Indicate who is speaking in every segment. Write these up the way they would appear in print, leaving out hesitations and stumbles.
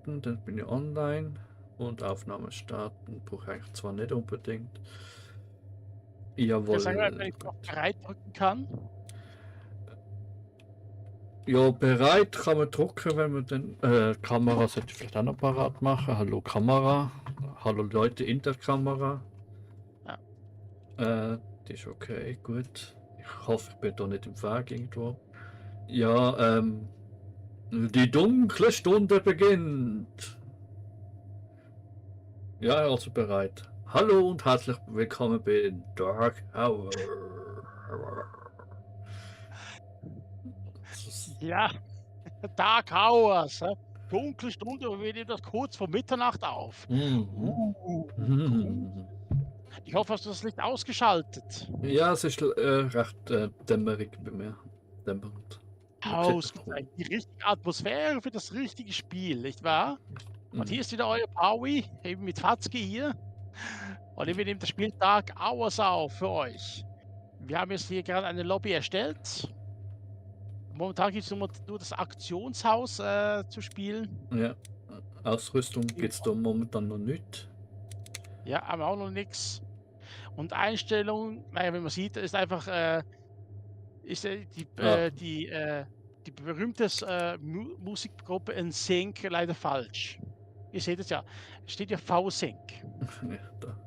Speaker 1: starten, dann bin ich online. Und Aufnahme starten brauche ich eigentlich zwar nicht unbedingt. Jawohl.
Speaker 2: Sag mal, wenn ich auf bereit drücken kann.
Speaker 1: Ja, bereit kann man drucken, wenn man den Kamera sollte ich vielleicht auch noch parat machen. Hallo Kamera. Hallo Leute in der Kamera.
Speaker 2: Ja.
Speaker 1: Die ist okay, gut. Ich hoffe, ich bin da nicht im Weg irgendwo. Ja, die dunkle Stunde beginnt. Ja, also bereit. Hallo und herzlich willkommen bei Dark Hour.
Speaker 2: Ja, Dark Hours. Dunkle Stunde, wir nehmen das kurz vor Mitternacht auf.
Speaker 1: Mhm.
Speaker 2: Ich hoffe, hast du das Licht ausgeschaltet?
Speaker 1: Ja, es ist recht dämmerig bei mir. Dämmernd.
Speaker 2: Ausgezeichnet. Die richtige Atmosphäre für das richtige Spiel, nicht wahr? Und hier ist wieder euer Paui, eben mit Fatzke hier. Und wir nehmen das Spiel Dark Hours auf für euch. Wir haben jetzt hier gerade eine Lobby erstellt. Momentan gibt es nur das Aktionshaus zu spielen.
Speaker 1: Ja, Ausrüstung gibt es da momentan noch nicht.
Speaker 2: Ja, haben wir auch noch nichts. Und Einstellungen, naja, wie man sieht, ist einfach die berühmte Musikgruppe NSYNC leider falsch. Ihr seht es ja, es steht ja V-Sync.
Speaker 1: Ja, da.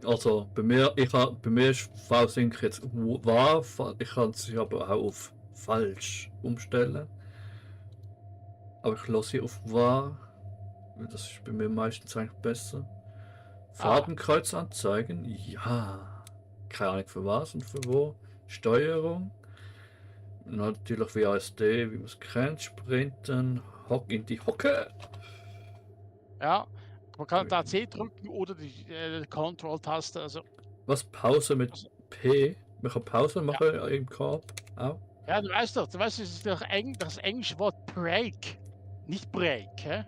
Speaker 1: Also bei mir ist V-Sync jetzt wahr, ich kann es aber auch auf falsch umstellen. Aber ich lasse sie auf wahr. Das ist bei mir meistens eigentlich besser. Fadenkreuz anzeigen, ja. Keine Ahnung für was und für wo. Steuerung. Natürlich WASD, wie man es kennt. Sprinten. Hock in die Hocke.
Speaker 2: Ja, man kann da C drücken oder die Control-Taste. Also,
Speaker 1: Was? Pause mit P? Man kann Pause machen im Korb auch.
Speaker 2: ja, du weißt, es ist doch das englische Wort Break, nicht Break. Hä?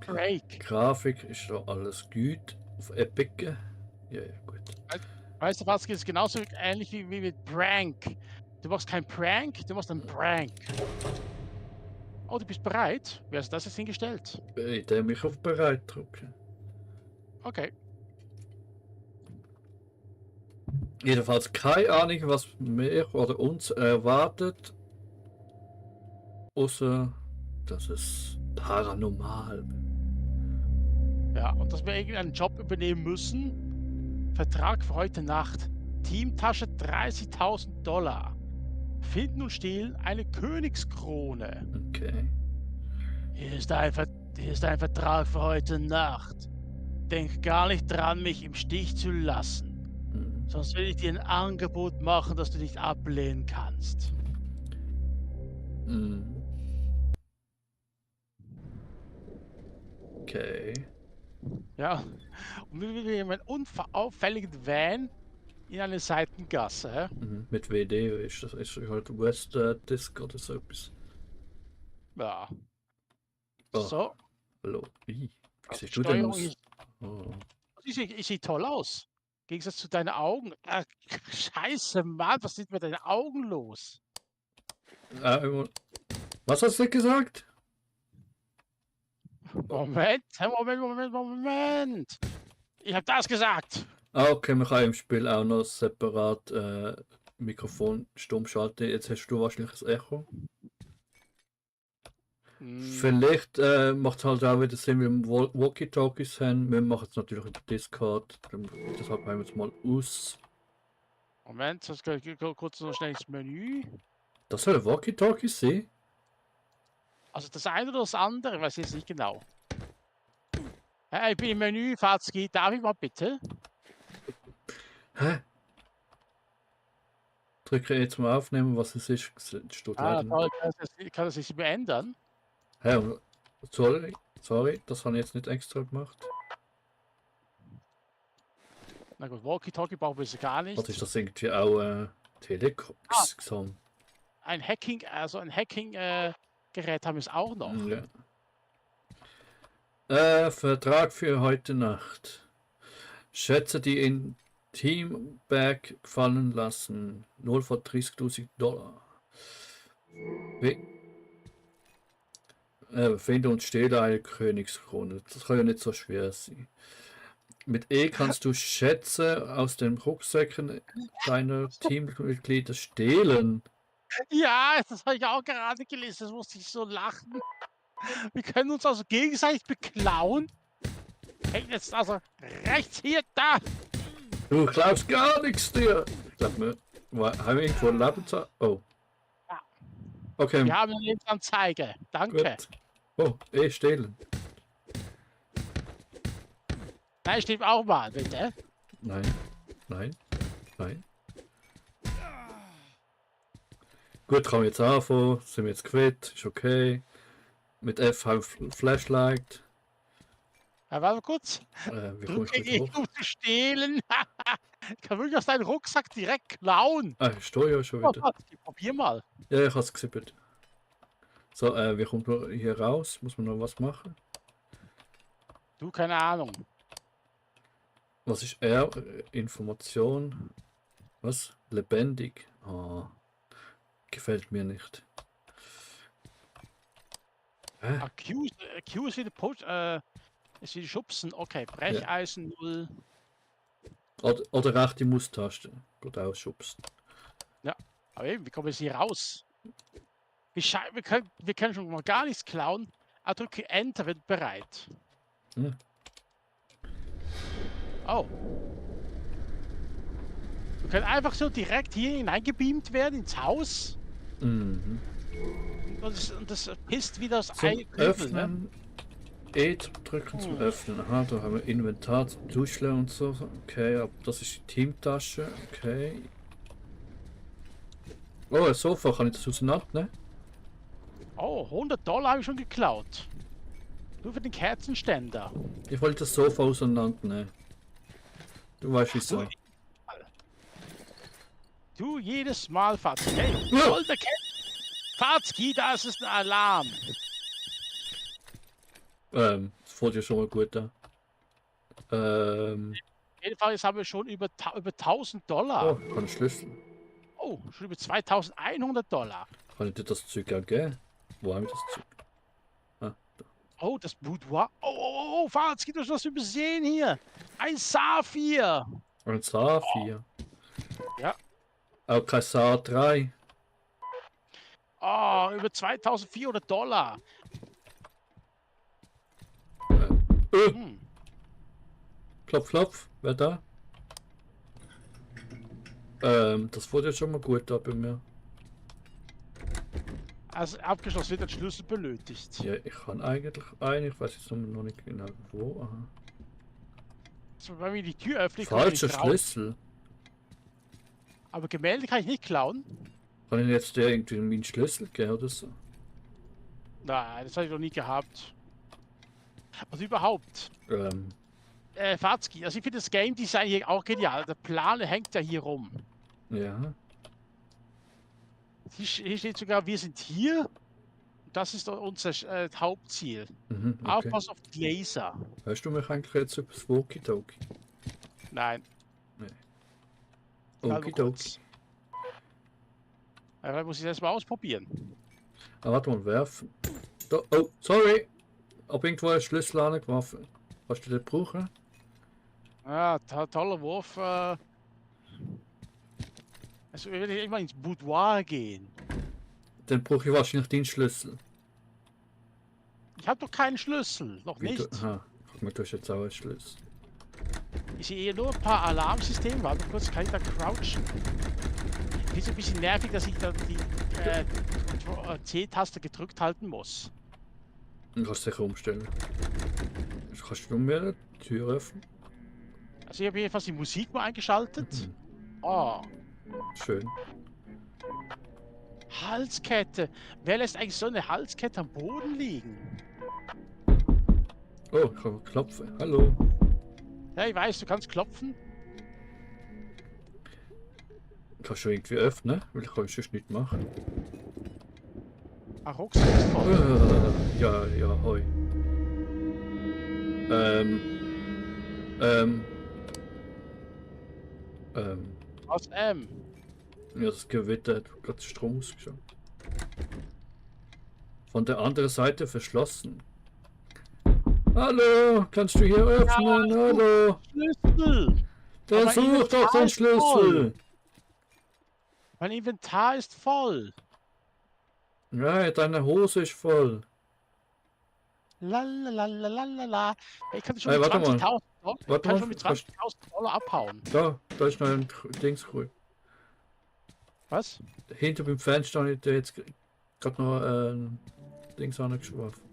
Speaker 2: Break.
Speaker 1: Grafik ist da alles gut. Auf Epic. Ja, gut.
Speaker 2: Weißt du, was ist genauso ähnlich wie mit Prank. Du machst kein Prank, du machst ein Prank. Oh, du bist bereit? Wie hast du das jetzt hingestellt?
Speaker 1: Indem ich auf Bereit drücke.
Speaker 2: Okay.
Speaker 1: Jedenfalls keine Ahnung, was mir oder uns erwartet. Außer, dass es paranormal.
Speaker 2: Ja, und dass wir irgendeinen Job übernehmen müssen. Vertrag für heute Nacht. Teamtasche $30.000. Finden und stehlen eine Königskrone.
Speaker 1: Okay.
Speaker 2: Hier ist ein Vertrag für heute Nacht. Denk gar nicht dran, mich im Stich zu lassen. Sonst will ich dir ein Angebot machen, das du nicht ablehnen kannst.
Speaker 1: Okay.
Speaker 2: Ja, und wir nehmen einen unauffälligen Van in eine Seitengasse.
Speaker 1: Mit WD ist das halt West Disk oder so etwas.
Speaker 2: Ja.
Speaker 1: Oh.
Speaker 2: So.
Speaker 1: Hallo. Wie
Speaker 2: Also
Speaker 1: siehst du denn
Speaker 2: Steuerung
Speaker 1: aus?
Speaker 2: ist, ich sieht toll aus. Im Gegensatz zu deinen Augen. Scheiße, Mann, was ist mit deinen Augen los?
Speaker 1: Was hast du gesagt?
Speaker 2: Moment. Ich habe das gesagt.
Speaker 1: Okay, man kann im Spiel auch noch separat Mikrofon stumm schalten. Jetzt hast du wahrscheinlich ein Echo. Vielleicht macht es halt auch wieder Sinn, wie wir Walkie-Talkies haben. Wir machen es natürlich über Discord. Deshalb haben wir es mal aus.
Speaker 2: Moment, jetzt kurz noch schnell ins Menü.
Speaker 1: Das soll Walkie-Talkies sein?
Speaker 2: Also das eine oder das andere, weiß ich jetzt nicht genau. Ich bin im Menü, Fatzki, darf ich mal bitte?
Speaker 1: Hä? Drücke jetzt mal aufnehmen, was es ist. Steht leider
Speaker 2: Toll, kann das sich ändern?
Speaker 1: Hä? Sorry, das habe ich jetzt nicht extra gemacht.
Speaker 2: Na gut, Walkie-Talkie brauchen wir gar nicht.
Speaker 1: Was ist das irgendwie auch Telecox?
Speaker 2: Ein Hacking, also ein Hacking-Gerät haben wir es auch noch.
Speaker 1: Ja. Vertrag für heute Nacht. Schätze die in Teambag gefallen lassen. 0 von $30.000. Finde und stehle eine Königskrone. Das kann ja nicht so schwer sein. Mit E kannst du Schätze aus den Rucksäcken deiner Teammitglieder stehlen.
Speaker 2: Ja, das habe ich auch gerade gelesen. Das musste ich so lachen. Wir können uns also gegenseitig beklauen. Hey, jetzt also rechts hier, da.
Speaker 1: Du glaubst gar nichts dir. Ich glaube, haben wir irgendwo ein Lebenszeit? Oh.
Speaker 2: Ja.
Speaker 1: Okay,
Speaker 2: Wir haben eine Lebensanzeige. Danke.
Speaker 1: gut. Oh, E stehlen.
Speaker 2: Nein, stimmt auch mal, bitte.
Speaker 1: Nein, nein, nein. Gut, kann wir jetzt anfangen. Sind wir jetzt quitt? Ist okay. Mit F haben wir Flashlight.
Speaker 2: Ja, warte mal kurz.
Speaker 1: Wie komme ich
Speaker 2: Drücke
Speaker 1: wieder
Speaker 2: E,
Speaker 1: hoch?
Speaker 2: um zu stehlen. Ich kann wirklich aus deinem Rucksack direkt klauen.
Speaker 1: Ah, ich stehe ja schon
Speaker 2: Oh,
Speaker 1: wieder.
Speaker 2: warte, probier mal.
Speaker 1: Ja, ich habe es gesehen. Bitte. So, wie kommt man hier raus? Muss man noch was machen?
Speaker 2: Du, keine Ahnung.
Speaker 1: Was ist R? Information. Was? Lebendig. Ah, gefällt mir nicht. Hä?
Speaker 2: Q ist wieder ist wieder Schubsen. Okay, Brecheisen 0.
Speaker 1: Oder rechte Maustaste. Gut ausschubsen.
Speaker 2: Aber eben, wie kommen wir jetzt hier raus? Wir können schon mal gar nichts klauen. Ah, drücke Enter, wird bereit.
Speaker 1: Hm.
Speaker 2: Oh. Wir können einfach so direkt hier hineingebeamt werden ins Haus.
Speaker 1: Mhm.
Speaker 2: Und das pisst wieder das
Speaker 1: Zum
Speaker 2: Ei. Ne?
Speaker 1: Öffnen. E drücken zum Öffnen. Aha, da haben wir Inventar, Duschle und so. Okay, aber das ist die Teamtasche. Okay. Oh, ein Sofa, kann ich das auseinandernehmen?
Speaker 2: Oh, $100 habe ich schon geklaut. Nur für den Kerzenständer.
Speaker 1: Ich wollte das Sofa auseinandernehmen. Du weißt wieso.
Speaker 2: Du, jedes Mal, Fatzki. Hey,
Speaker 1: Ja.
Speaker 2: voll der Fatzki, da ist ein Alarm.
Speaker 1: Das fällt ja schon mal gut an.
Speaker 2: Jedenfalls haben wir schon über $1000.
Speaker 1: Oh, ich habe einen Schlüssel.
Speaker 2: Oh, schon über $2100.
Speaker 1: Kann ich dir das Zeug auch geben? Wo haben wir das Zeug? Ah, da.
Speaker 2: Oh, das Boudoir. Oh, Fatzki, du hast was übersehen hier. Ein Saphir.
Speaker 1: Ein Saphir.
Speaker 2: Ja.
Speaker 1: Auch kein Sa 3.
Speaker 2: Oh, über $2400. Hm.
Speaker 1: Klopf, klopf. Wer da? Das wurde jetzt schon mal gut da bei mir.
Speaker 2: Also abgeschlossen wird ein Schlüssel benötigt.
Speaker 1: Ja, ich kann eigentlich einen. Ich weiß jetzt noch nicht genau wo. Aha.
Speaker 2: So, wenn wir die Tür öffnen, kommen wir
Speaker 1: Falscher
Speaker 2: nicht raus.
Speaker 1: Schlüssel.
Speaker 2: Aber Gemälde kann ich nicht klauen.
Speaker 1: Kann ich jetzt dir irgendwie meinen Schlüssel geben oder so?
Speaker 2: Nein, das habe ich noch nie gehabt. Also überhaupt. Fatzki, also ich finde das Game Design hier auch genial. Der Plan hängt ja hier rum.
Speaker 1: Ja.
Speaker 2: Hier steht sogar, wir sind hier. Das ist doch unser Hauptziel.
Speaker 1: Mhm, okay.
Speaker 2: Aufpass auf die Laser.
Speaker 1: Hörst du mich eigentlich jetzt über das Walkie-Talkie?
Speaker 2: Nein.
Speaker 1: Nee.
Speaker 2: Warte mal
Speaker 1: Okidoki.
Speaker 2: kurz. Aber muss ich das mal ausprobieren.
Speaker 1: Ah, warte mal, werfen. Da, oh, sorry. Hab irgendwo einen Schlüssel angeworfen. Kannst du den brauchen?
Speaker 2: Ja, toller Wurf. Also wir werden immer ins Boudoir gehen.
Speaker 1: Dann brauche ich wahrscheinlich den Schlüssel.
Speaker 2: Ich habe doch keinen Schlüssel. Noch
Speaker 1: Wie
Speaker 2: nicht.
Speaker 1: Aha, guck mal, du hast jetzt auch einen Schlüssel.
Speaker 2: Ich sehe hier nur ein paar Alarmsysteme. Warte kurz, kann ich da crouchen? Ich finde es ein bisschen nervig, dass ich da die C-Taste gedrückt halten muss.
Speaker 1: Dann kannst du sicher umstellen. Kannst du mir die Tür öffnen?
Speaker 2: Also ich habe jedenfalls die Musik mal eingeschaltet.
Speaker 1: Mhm.
Speaker 2: Oh,
Speaker 1: Schön.
Speaker 2: Halskette. Wer lässt eigentlich so eine Halskette am Boden liegen?
Speaker 1: Oh, ich kann klopfen. Hallo.
Speaker 2: Ja, ich weiß, du kannst klopfen.
Speaker 1: Kannst du irgendwie öffnen? Weil ich kann sonst nicht machen.
Speaker 2: Ach, Rucksack ist voll.
Speaker 1: Ja, hoi.
Speaker 2: Was,
Speaker 1: Ja, das Gewitter hat gerade Strom ausgeschaut. Von der anderen Seite verschlossen. Hallo, kannst du hier öffnen?
Speaker 2: Ja,
Speaker 1: Hallo.
Speaker 2: Schlüssel!
Speaker 1: Der
Speaker 2: Aber
Speaker 1: sucht doch
Speaker 2: Inventar
Speaker 1: den
Speaker 2: ist voll.
Speaker 1: Schlüssel.
Speaker 2: Mein Inventar ist voll.
Speaker 1: Ja, deine Hose ist voll.
Speaker 2: Lalalala. Ich kann schon
Speaker 1: Hey,
Speaker 2: mit
Speaker 1: warte mal.
Speaker 2: 20.000 Dollar, ich
Speaker 1: Warte
Speaker 2: kann
Speaker 1: mal.
Speaker 2: schon mit 20.000 Dollar abhauen.
Speaker 1: Da ist noch ein Dings cool.
Speaker 2: Was?
Speaker 1: Hinter dem Fenster habe ich dir jetzt gerade noch ein Dings angeschworfen.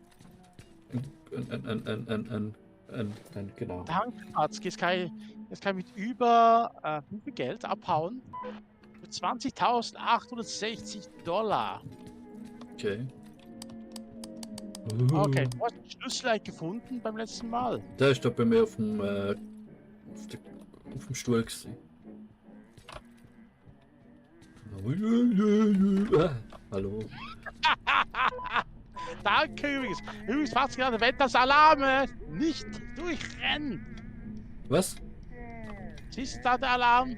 Speaker 1: Genau.
Speaker 2: Danke, Matzki. Jetzt kann ich mit über wie viel Geld abhauen? Für 20.860 Dollar.
Speaker 1: Okay.
Speaker 2: Okay, du hast den Schlüssel eigentlich gefunden beim letzten Mal.
Speaker 1: Der ist da bei mir auf dem Stuhl gewesen. Hallo.
Speaker 2: Danke übrigens. Übrigens, Matzki, gerade Wettersalarme. Nicht durchrennen.
Speaker 1: Was?
Speaker 2: Siehst du da der Alarm?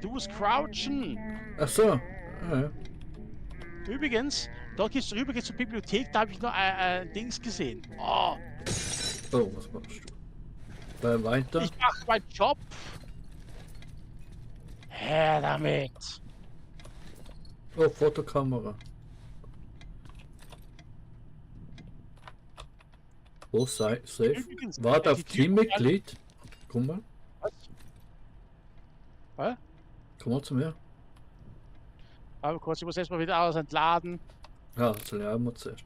Speaker 2: Du musst crouchen.
Speaker 1: Ach so. Ah, ja.
Speaker 2: Übrigens, dort gehst du rüber, gehst zur Bibliothek, da habe ich noch Dings gesehen. Oh,
Speaker 1: Oh, was machst du? Weiter.
Speaker 2: ich mache meinen Job. Her damit.
Speaker 1: Oh, Fotokamera. Oh, safe.
Speaker 2: Übrigens,
Speaker 1: Warte auf
Speaker 2: die Typen-
Speaker 1: Teammitglied. Komm mal.
Speaker 2: Was? Was?
Speaker 1: Komm mal zu mir.
Speaker 2: Aber kurz, ich muss erstmal wieder alles entladen.
Speaker 1: Ja, das soll ja auch mal zuerst.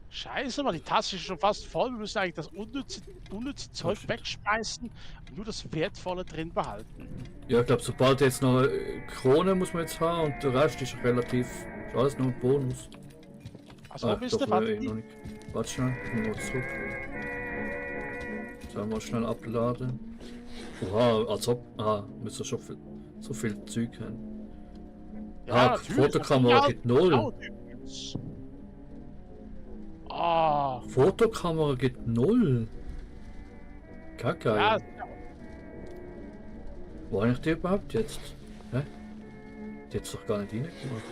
Speaker 2: Scheiße, Mann, die Tasse ist schon fast voll. Wir müssen eigentlich das unnütze Zeug
Speaker 1: shit.
Speaker 2: wegschmeißen und nur das Wertvolle drin behalten.
Speaker 1: Ja, ich glaube, sobald jetzt noch eine Krone muss man jetzt haben und der Rest ist relativ. Ist alles nur ein Bonus.
Speaker 2: Also, wo bist du?
Speaker 1: doch,
Speaker 2: Warte,
Speaker 1: noch nicht. Warte schnell, komm mal zurück. Sollen wir schnell abladen? Oha, als ob. Ah, müssen schon so viel Zeug haben. Die
Speaker 2: natürlich,
Speaker 1: Fotokamera
Speaker 2: das
Speaker 1: gibt 0.
Speaker 2: übrigens. Ah,
Speaker 1: Fotokamera gibt 0. Kacke.
Speaker 2: ja,
Speaker 1: Wo habe ich die überhaupt jetzt? Hä? Die hat's doch gar nicht reingemacht.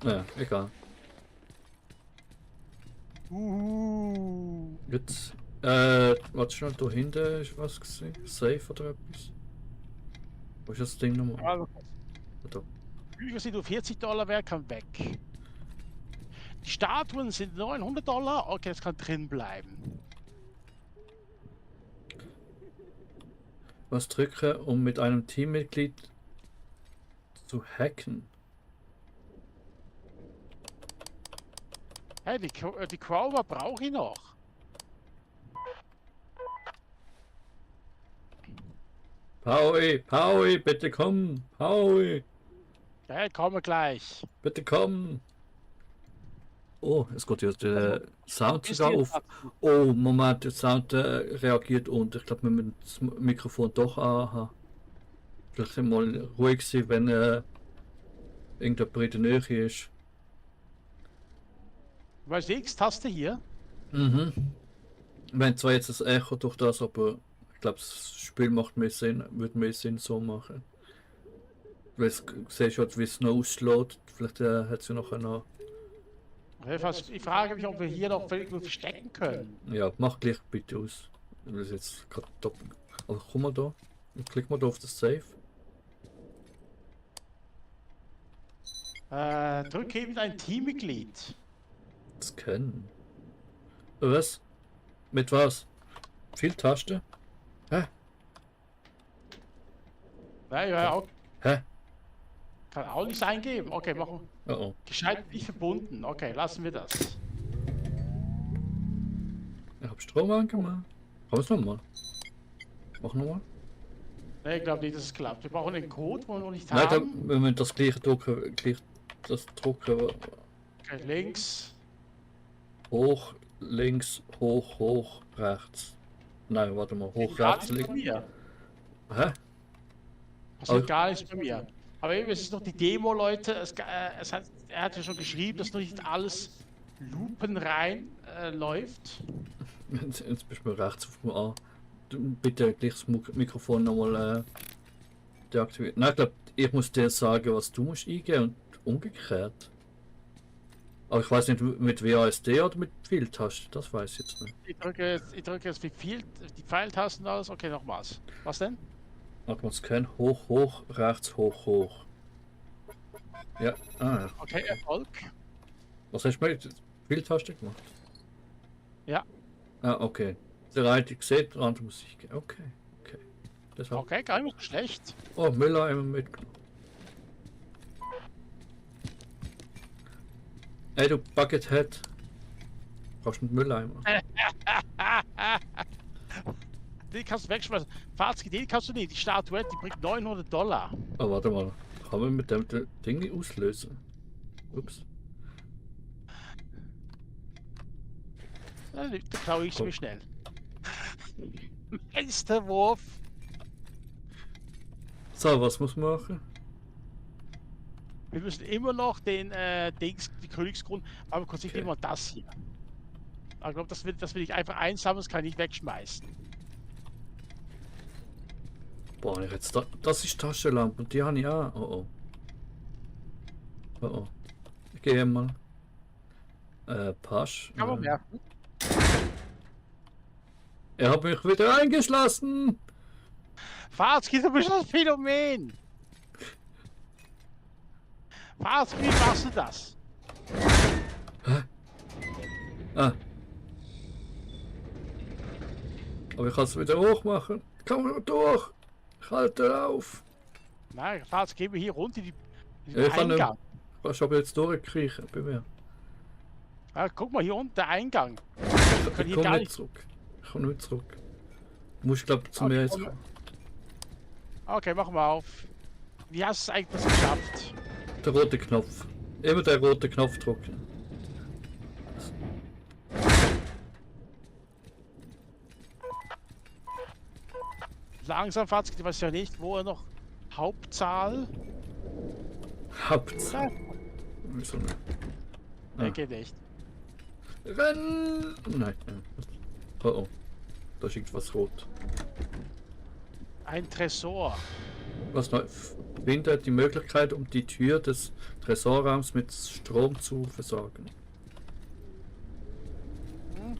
Speaker 1: Naja, egal. Jetzt, warte schnell, da hinten ist was gesehen? Safe oder etwas? Wo ist das Ding nochmal?
Speaker 2: also,
Speaker 1: Da.
Speaker 2: Bücher sind nur 40 Dollar wert, kann weg. Die Statuen sind 900 Dollar, okay, das kann drin bleiben.
Speaker 1: Was drücke, um mit einem Teammitglied zu hacken?
Speaker 2: Hey, die Crowbar brauche ich noch.
Speaker 1: Paui, bitte komm! Paui,
Speaker 2: Ja, komme gleich.
Speaker 1: bitte komm! Oh, es geht jetzt der Sound sogar auf. Oh, Moment, der Sound reagiert unter. Ich glaube, wir müssen das Mikrofon doch anhaben. Vielleicht mal ruhig sein, wenn irgendjemand in der Nähe ist.
Speaker 2: Weißt du, X-Taste hier?
Speaker 1: Mhm. Wir haben zwar jetzt das Echo durch das, aber ich glaube, das Spiel macht mehr Sinn, würde mehr Sinn so machen. Weil es siehst du, wie es noch ausschlägt. Vielleicht hat es ja noch eine.
Speaker 2: Ich frage mich, ob wir hier noch irgendwo verstecken können.
Speaker 1: Ja, mach gleich bitte aus. Weil es jetzt gerade doppelt. Aber komm mal da. Klick mal da auf das Save.
Speaker 2: Drücke eben ein Teammitglied.
Speaker 1: Scannen. Was? Mit was? Viel Taste? Hä?
Speaker 2: Ja, auch,
Speaker 1: Hä?
Speaker 2: kann auch nichts eingeben. Okay, machen.
Speaker 1: Oh oh.
Speaker 2: Gescheit nicht verbunden. Okay, lassen wir das.
Speaker 1: Ich hab Strom angemacht. Komm es nochmal. Mach nochmal.
Speaker 2: Ne, ich glaube nicht, dass es klappt. Wir brauchen den Code, wo wir noch nicht
Speaker 1: Nein, da,
Speaker 2: haben.
Speaker 1: wenn wir das gleiche drücken,
Speaker 2: Okay, links.
Speaker 1: hoch, links, hoch, rechts. Nein, warte mal, hoch,
Speaker 2: Gar
Speaker 1: rechts,
Speaker 2: nicht bei
Speaker 1: links.
Speaker 2: mir.
Speaker 1: Hä?
Speaker 2: Passiert gar nichts bei mir. Aber eben, es ist noch die Demo, Leute. Er hat ja schon geschrieben, dass noch nicht alles lupenrein läuft.
Speaker 1: Jetzt bist du rechts auf dem A. Du, bitte gleich das Mikrofon nochmal deaktivieren. Nein, ich glaube, ich muss dir sagen, was du musst eingeben und umgekehrt. Aber ich weiß nicht, mit WASD oder mit Pfeiltaste, das weiß ich jetzt nicht.
Speaker 2: Ich drücke jetzt die Pfeiltasten aus. Okay, nochmals. Was denn?
Speaker 1: Warte mal, Scan, hoch, hoch, rechts, hoch, hoch. Ja, ja.
Speaker 2: Okay, Erfolg.
Speaker 1: Was hast du mit Pfeiltaste gemacht?
Speaker 2: Ja.
Speaker 1: Ah, okay. Der eine sieht, der andere muss ich. Okay, okay. Deshalb.
Speaker 2: Okay, gar nicht schlecht.
Speaker 1: Oh, Müller immer mit. Ey, du Buckethead. Brauchst du einen Mülleimer?
Speaker 2: Den kannst du wegschmeißen. Fazit, den kannst du nicht. Die Statuette, die bringt $900.
Speaker 1: Oh, warte mal. Kann man mit dem Ding auslösen? Ups.
Speaker 2: Da klaue ich mir schnell. Meisterwurf.
Speaker 1: So, was muss man machen?
Speaker 2: Wir müssen immer noch den die Königskrone, aber kurz nicht
Speaker 1: Okay.
Speaker 2: immer das hier. Ich glaube, das will ich einfach einsammeln, das kann ich nicht wegschmeißen.
Speaker 1: Boah, ich jetzt das ist Taschenlampe und die habe ich auch. Oh oh. Oh oh. Ich gehe mal. Pasch.
Speaker 2: Kann man merken.
Speaker 1: Er hat mich wieder eingeschlossen.
Speaker 2: Fahrtski, du bist das Phänomen! Fahrtski, wie machst du das?
Speaker 1: Ah. Aber ich kann es wieder hoch machen. Komm durch. Ich halte auf.
Speaker 2: Nein, Fahrtski, gehen wir hier runter die
Speaker 1: Ja, ich kann
Speaker 2: Eingang.
Speaker 1: Ich habe jetzt durchgekriechen bei mir.
Speaker 2: Ja, guck mal, hier unten der Eingang.
Speaker 1: Ich
Speaker 2: hier
Speaker 1: komme
Speaker 2: gar
Speaker 1: nicht
Speaker 2: nicht-
Speaker 1: zurück. Ich komme nicht zurück. Du musst, glaube ich, zu
Speaker 2: Okay,
Speaker 1: mir jetzt
Speaker 2: komm.
Speaker 1: kommen.
Speaker 2: Okay, machen wir auf. Wie hast du es eigentlich geschafft?
Speaker 1: Der rote Knopf. Immer der rote Knopf drücken.
Speaker 2: Langsam, Fahrtski, du weißt ja nicht, wo er noch Hauptzahl.
Speaker 1: Hauptsache.
Speaker 2: Ja,
Speaker 1: Wieso nicht?
Speaker 2: der
Speaker 1: Ah.
Speaker 2: geht nicht.
Speaker 1: Renn! Nein, nein. Oh oh. Da ist irgendwas rot.
Speaker 2: Ein Tresor.
Speaker 1: Was neu? Finde die Möglichkeit, um die Tür des Tresorraums mit Strom zu versorgen. Ein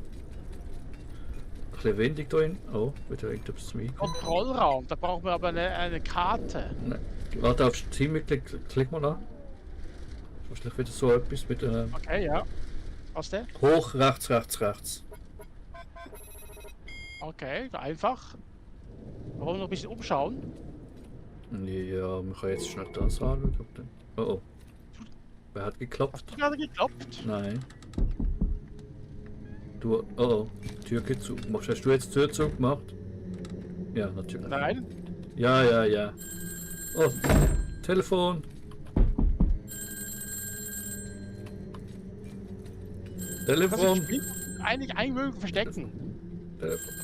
Speaker 1: bisschen windig da hin. Oh, wieder irgendetwas zu mir.
Speaker 2: Kontrollraum, da brauchen wir aber eine Karte.
Speaker 1: Nein. Warte auf Team, klick mal an. Wahrscheinlich wieder so etwas mit
Speaker 2: Okay, ja. Was denn?
Speaker 1: hoch, rechts, rechts, rechts.
Speaker 2: Okay, einfach. Wollen wir noch ein bisschen umschauen?
Speaker 1: Ja, man kann jetzt schnell das anschauen. Oh oh. Wer hat geklopft?
Speaker 2: Hast du gerade geklopft?
Speaker 1: Nein. Du, oh oh, Tür geht zu. Hast du jetzt Tür zugemacht? Ja, natürlich.
Speaker 2: Nein.
Speaker 1: Ja, ja, ja. Oh, Telefon. Telefon.
Speaker 2: Eigentlich mögen verstecken.
Speaker 1: Telefon.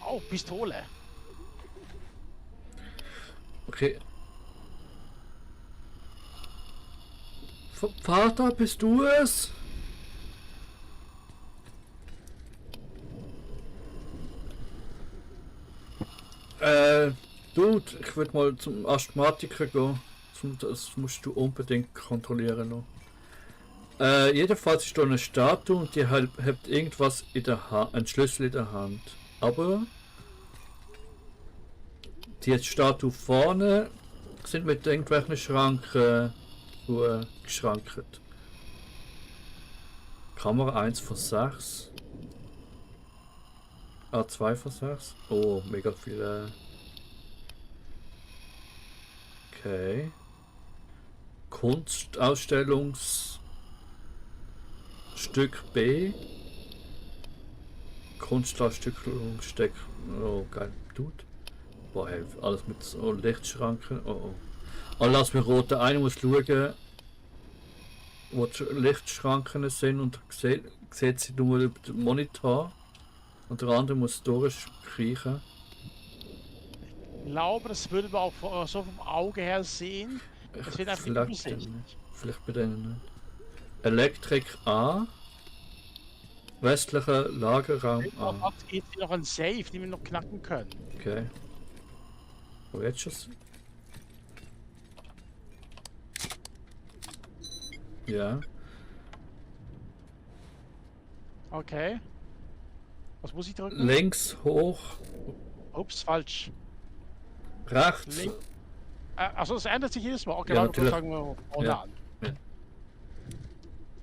Speaker 2: Oh, Pistole.
Speaker 1: Okay. Vater, bist du es? Dude, ich würde mal zum Asthmatiker gehen. Das musst du unbedingt kontrollieren noch. Jedenfalls ist da eine Statue und die hat irgendwas in der Hand, einen Schlüssel in der Hand. Aber die Statue vorne sind mit irgendwelchen Schranken geschrankt. Kamera 1 von 6. Ah, 2 von 6. Oh, mega viele. Okay. Kunstausstellungsstück B. Kunstausstellungsstück. Oh, geil. Dude. Boah, hey, alles mit so Lichtschranken. Oh, oh. Oh, lass mich rote. Einer muss schauen, wo die Lichtschranken sind und sieht sie nur über den Monitor. Und der andere muss durchkriechen.
Speaker 2: Ich glaube, das würde man auch so vom Auge her sehen. Das wird einfach
Speaker 1: Vielleicht,
Speaker 2: übersichtlich.
Speaker 1: vielleicht bei denen nicht. Elektrik A. Westlicher Lagerraum A.
Speaker 2: Jetzt geht hier noch ein Safe, den wir noch knacken können.
Speaker 1: Okay. Wo jetzt schon? Ja.
Speaker 2: Okay. Was muss ich drücken?
Speaker 1: Links, hoch,
Speaker 2: Ups, falsch.
Speaker 1: rechts.
Speaker 2: Link. Achso, es ändert sich jedes Mal. Okay,
Speaker 1: Ja,
Speaker 2: warte,
Speaker 1: natürlich.
Speaker 2: fangen wir vorne
Speaker 1: Ja.
Speaker 2: an.
Speaker 1: Ja.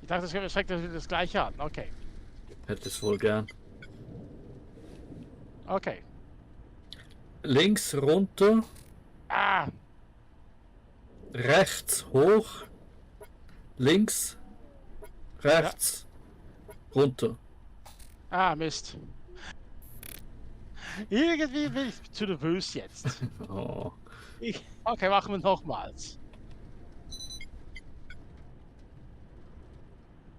Speaker 2: Ich dachte, das fängt das gleiche an. Okay.
Speaker 1: Hätte es wohl gern.
Speaker 2: Okay.
Speaker 1: Links runter,
Speaker 2: Ah,
Speaker 1: rechts hoch, links, rechts, runter.
Speaker 2: Mist. Irgendwie bin ich zu nervös jetzt.
Speaker 1: Oh.
Speaker 2: Okay, machen wir nochmals.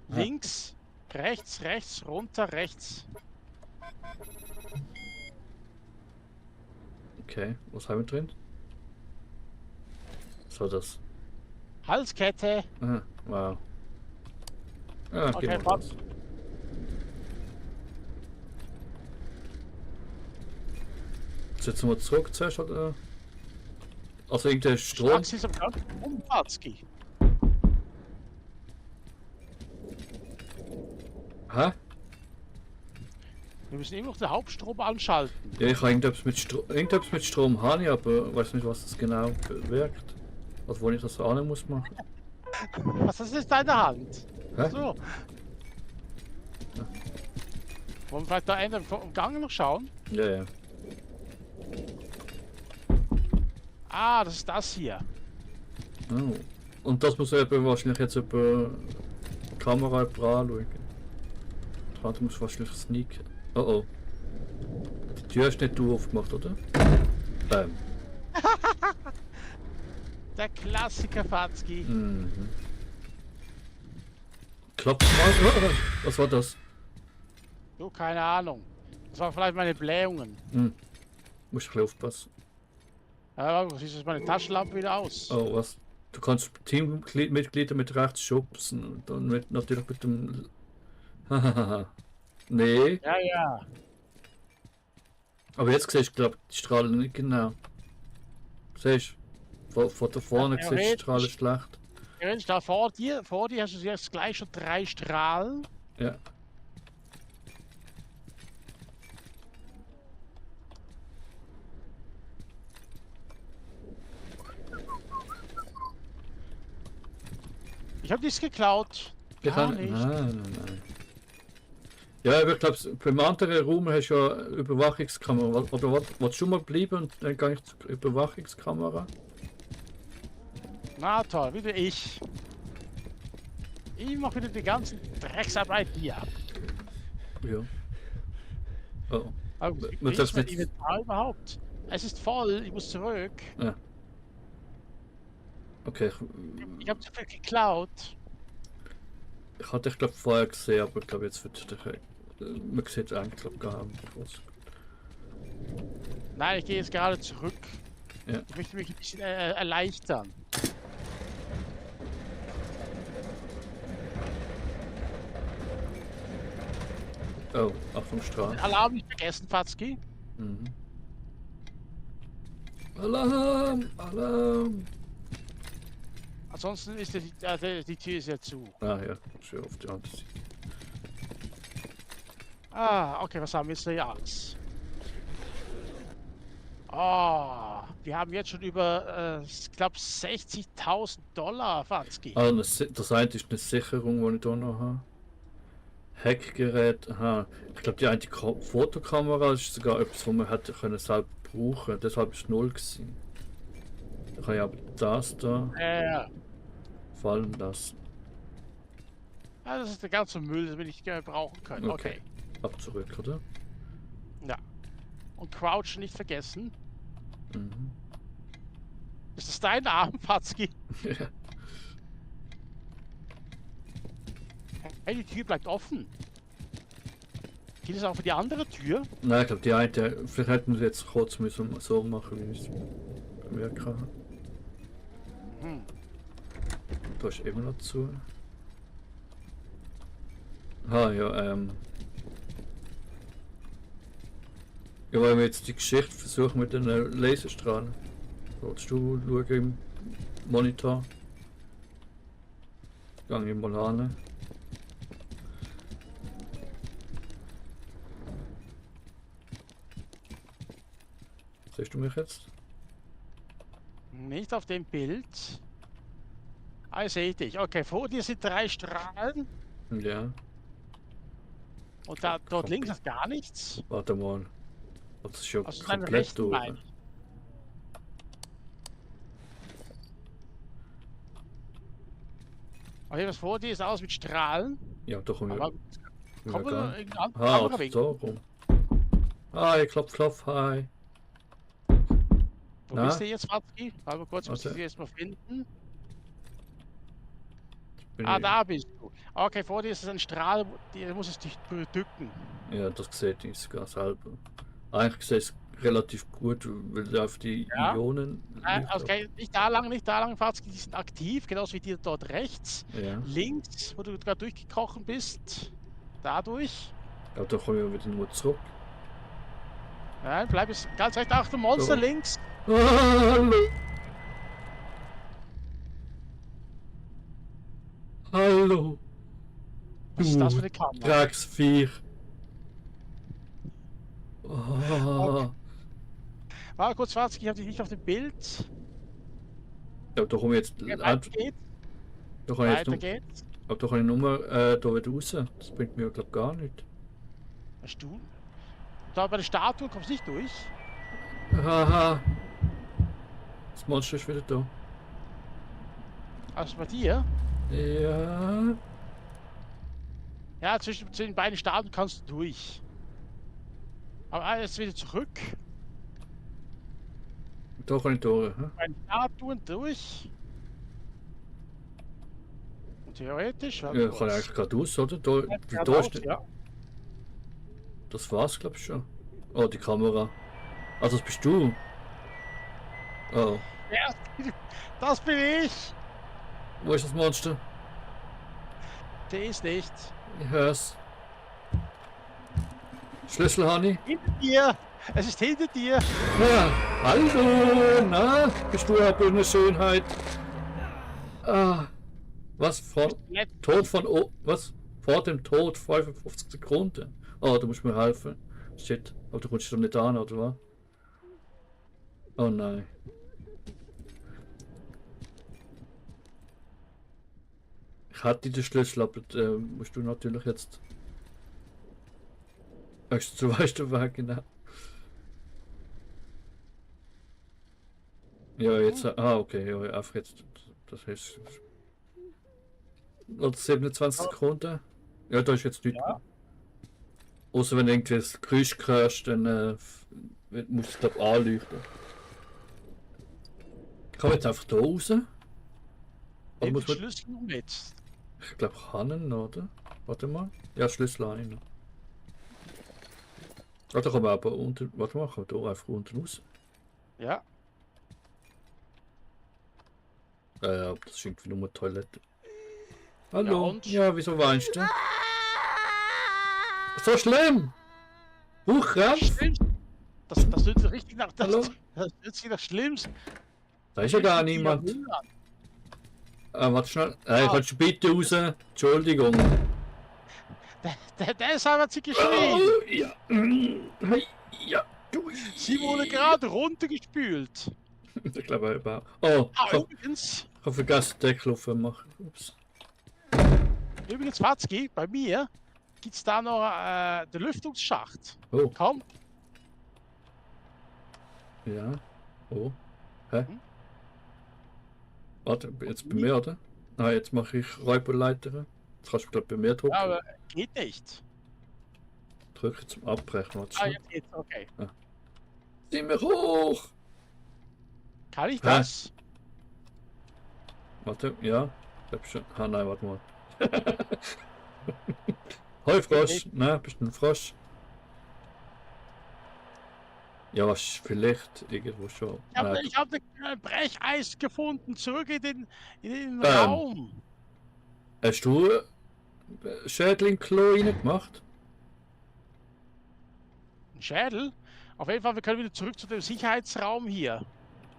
Speaker 2: Links, rechts, rechts, runter, rechts.
Speaker 1: Okay, was haben wir drin? Was war das?
Speaker 2: Halskette.
Speaker 1: Ah, wow. Ah,
Speaker 2: Okay,
Speaker 1: gehen wir
Speaker 2: warte.
Speaker 1: raus. Setzen wir zurück zuerst, oder? Also irgendein Strom.
Speaker 2: Max ist am Gang. Umfahrtski.
Speaker 1: Hä?
Speaker 2: Wir müssen immer noch den Hauptstrom anschalten.
Speaker 1: Ja, ich habe irgendetwas mit Strom habe ich, aber weiß nicht, was das genau bewirkt. Also wo ich das auch nicht muss machen.
Speaker 2: Was ist das in deiner Hand?
Speaker 1: Hä?
Speaker 2: So. Wollen wir vielleicht da Ende im Gang noch schauen?
Speaker 1: Ja, ja.
Speaker 2: Ah, das ist das hier.
Speaker 1: Oh. Und das muss eben wahrscheinlich jetzt über die Kamera anschauen. Du musst wahrscheinlich sneaken. Oh oh. Die Tür hast nicht du aufgemacht, oder?
Speaker 2: Der Klassiker Fatzki.
Speaker 1: Mhm. Klopft mal. Oh, was war das?
Speaker 2: Du, keine Ahnung. Das waren vielleicht meine Blähungen.
Speaker 1: Hm. Muss ich ein bisschen aufpassen.
Speaker 2: Ja, siehst du meine Taschenlampe wieder aus?
Speaker 1: Oh, was? Du kannst Teammitglieder mit rechts schubsen und dann natürlich mit dem. Hahaha. Nee.
Speaker 2: Ja, ja.
Speaker 1: Aber jetzt siehst du, glaube ich, die Strahlen nicht genau. Siehst du? Von da vorne
Speaker 2: Ja,
Speaker 1: siehst du die Strahlen schlecht.
Speaker 2: Theoretisch da vor dir hast du jetzt gleich schon 3 Strahlen.
Speaker 1: Ja.
Speaker 2: Ich habe nichts geklaut.
Speaker 1: Ich
Speaker 2: Gar
Speaker 1: kann.
Speaker 2: nicht.
Speaker 1: Nein. Ja, aber ich glaube, beim anderen Raum hast du ja Überwachungskamera. Oder willst du mal bleiben und dann gehe ich zur Überwachungskamera?
Speaker 2: Na toll, wieder ich. Ich mache wieder die ganze Drecksarbeit hier.
Speaker 1: Ja. Oh.
Speaker 2: Aber
Speaker 1: Man
Speaker 2: wie ist
Speaker 1: darf's
Speaker 2: mein
Speaker 1: nicht-
Speaker 2: Inventar überhaupt? Es ist voll, ich muss zurück.
Speaker 1: Okay,
Speaker 2: Ich habe zu viel geklaut.
Speaker 1: ich hatte dich glaube vorher gesehen, aber ich glaube jetzt wird man sieht eigentlich glaube gar nicht was.
Speaker 2: Nein, ich gehe jetzt gerade zurück.
Speaker 1: Ja.
Speaker 2: Ich möchte mich ein bisschen erleichtern.
Speaker 1: Oh, Achtung Strahl.
Speaker 2: Alarm nicht vergessen, Fatzki.
Speaker 1: Mhm. Alarm! Alarm!
Speaker 2: Ansonsten ist die Tür ist ja zu.
Speaker 1: Ah ja, schön auf die andere Seite.
Speaker 2: Ah, okay, was haben wir jetzt hier alles? Oh, wir haben jetzt schon über, ich glaube, $60.000, Fatzki.
Speaker 1: Ah, das eine ist eine Sicherung, die ich hier noch habe. Hackgerät, aha. Ich glaube, die eine Fotokamera ist sogar etwas, was man hätte können selber brauchen. Deshalb ist es 0 gewesen. Da kann ich aber das da
Speaker 2: Ja.
Speaker 1: fallen lassen.
Speaker 2: Ah, das ist der ganze Müll, den wir nicht brauchen können. Okay.
Speaker 1: Ab zurück, oder?
Speaker 2: Ja. Und Crouch nicht vergessen.
Speaker 1: Mhm.
Speaker 2: Ist das dein Arm, Fatzki?
Speaker 1: Ja.
Speaker 2: Hey, die Tür bleibt offen. Geht es auch für die andere Tür?
Speaker 1: Nein, ich glaube, die eine, vielleicht hätten wir jetzt kurz müssen so machen, wie ich es gemerkt habe.
Speaker 2: Hm.
Speaker 1: Da ist immer noch zu. Ah ja, ja, weil wir jetzt die Geschichte versuchen mit den Laserstrahlen. Willst du schauen im Monitor? Gang ich mal an. Siehst du mich jetzt?
Speaker 2: Nicht auf dem Bild. Ah, ich sehe dich. Okay, vor dir sind 3 Strahlen.
Speaker 1: Ja.
Speaker 2: Und da, dort links ist gar nichts.
Speaker 1: Warte mal. Das ist ja
Speaker 2: Also deine
Speaker 1: komplett
Speaker 2: rechten
Speaker 1: durch.
Speaker 2: Beine. Okay, was vor dir ist aus mit Strahlen.
Speaker 1: Ja, doch kommen
Speaker 2: Aber
Speaker 1: wir
Speaker 2: kommen wir
Speaker 1: gar
Speaker 2: noch
Speaker 1: nicht.
Speaker 2: irgendein
Speaker 1: Ah,
Speaker 2: anderer Weg?
Speaker 1: so rum. Hi, klopf, klopf, hi.
Speaker 2: Wo
Speaker 1: Na?
Speaker 2: bist du jetzt, Watzki? Warte mal kurz, muss ich
Speaker 1: Warte.
Speaker 2: dich erstmal finden.
Speaker 1: Bin
Speaker 2: Ah,
Speaker 1: ich-
Speaker 2: da bist du. Okay, vor dir ist ein Strahl, der muss es dich drücken.
Speaker 1: Ja, das sieht ich sogar selber. Eigentlich sehe ich es relativ gut, weil auf die
Speaker 2: Ja.
Speaker 1: Ionen liegt.
Speaker 2: Okay, nicht da lang, Watzki, die sind aktiv, genauso wie dir dort rechts.
Speaker 1: Ja.
Speaker 2: Links, wo du gerade durchgekrochen bist, dadurch.
Speaker 1: Aber da kommen wir wieder nur zurück.
Speaker 2: Nein, bleib jetzt ganz recht. Achtung, Monster
Speaker 1: So.
Speaker 2: links.
Speaker 1: Hallo! Hallo!
Speaker 2: Was ist das für eine Kamera?
Speaker 1: Drecksviech! Oh.
Speaker 2: Warte kurz, Watzki, ich habe dich nicht auf dem Bild.
Speaker 1: Ja, da komme ich jetzt.
Speaker 2: Okay, weiter geht's.
Speaker 1: Da kann ich jetzt
Speaker 2: Weiter
Speaker 1: nur,
Speaker 2: geht's.
Speaker 1: aber da kann ich nur da wieder raus. Das bringt mir, glaube gar nicht.
Speaker 2: Hast du? Da bei der Statue kommst du nicht durch.
Speaker 1: Haha! Das Monster ist wieder da.
Speaker 2: Also bei dir?
Speaker 1: Ja.
Speaker 2: Ja, zwischen den beiden Statuen kannst du durch. Aber jetzt wieder zurück.
Speaker 1: Da kann ich durch. Hä?
Speaker 2: Bei den Statuen durch. Und theoretisch.
Speaker 1: Ja, kann ich eigentlich gerade raus, oder? Da, da ist,
Speaker 2: Ja.
Speaker 1: das war's, glaube ich schon. Oh, die Kamera. Ah, das bist du. Oh.
Speaker 2: Ja, das bin ich.
Speaker 1: Wo ist das Monster?
Speaker 2: Der ist nicht.
Speaker 1: Ich hör's. Schlüssel, Honey.
Speaker 2: Hinter dir. Es ist hinter dir.
Speaker 1: Ja, hallo, na, bist du aber eine Schönheit. Ah, was vor Tod von was? Vor dem Tod 55 Sekunden. Oh, du musst mir helfen. Shit, aber du kommst doch nicht an, oder was? Oh nein. Ich hatte den Schlüssel, aber musst du natürlich jetzt. Du weißt den Weg, genau. Ja, jetzt. Ah, okay, ja, einfach jetzt. Das heißt. Oder 27 Sekunden. Ja, da ist jetzt nichts mehr. Außer wenn irgendwie das Geräusch hörst, dann muss es glaube anleuchten. Kann man jetzt einfach da raus? Oder
Speaker 2: Nimm
Speaker 1: muss
Speaker 2: den
Speaker 1: man.
Speaker 2: Schlüssel mit.
Speaker 1: Ich glaube, kann oder? Warte mal. Ja, Schlüssel habe ich noch. Ah, da kann man aber unten. Warte mal, kann man da einfach unten raus?
Speaker 2: Ja.
Speaker 1: Ja, das ist irgendwie nur eine Toilette. Hallo?
Speaker 2: und?
Speaker 1: Ja, wieso weinst du? So schlimm! Hochkrampf!
Speaker 2: Schlimm. Das hört sich richtig nach.
Speaker 1: Hallo?
Speaker 2: Das hört sich nach Schlimms.
Speaker 1: Da ist ja gar niemand. Warte schnell. Kannst du bitte raus? Entschuldigung.
Speaker 2: Deshalb hat sie geschrien.
Speaker 1: Oh, ja. Hey, ja.
Speaker 2: Sie wurde gerade runtergespült.
Speaker 1: Ich glaube überhaupt. Oh,
Speaker 2: Ah,
Speaker 1: ich habe
Speaker 2: übrigens,
Speaker 1: vergessen, den Deckel aufzumachen. Ups.
Speaker 2: Watzki, bei mir gibt es da noch den Lüftungsschacht.
Speaker 1: Oh,
Speaker 2: Komm,
Speaker 1: ja. Oh. Hä?
Speaker 2: Hm?
Speaker 1: Warte, jetzt bei mir, oder? Nein, jetzt mache ich Räuberleiter. Jetzt kannst du glaube bei mir drücken.
Speaker 2: ja, aber geht nicht.
Speaker 1: Drücke zum Abbrechen. Warte
Speaker 2: Ah,
Speaker 1: schnell.
Speaker 2: jetzt geht's, okay.
Speaker 1: Zieh mich hoch!
Speaker 2: Kann ich
Speaker 1: Hä?
Speaker 2: das?
Speaker 1: Warte, ja. Ich glaub schon. Ah, nein, warte mal. Hoi, Frosch. Nein, bist du ein Frosch? Ja, was vielleicht irgendwo schon. Nein,
Speaker 2: Ich hab ein Brecheis gefunden. Zurück in den
Speaker 1: Ähm.
Speaker 2: Raum.
Speaker 1: hast du Schädling-Klo reingemacht?
Speaker 2: Ein Schädel? Auf jeden Fall, wir können wieder zurück zu dem Sicherheitsraum hier.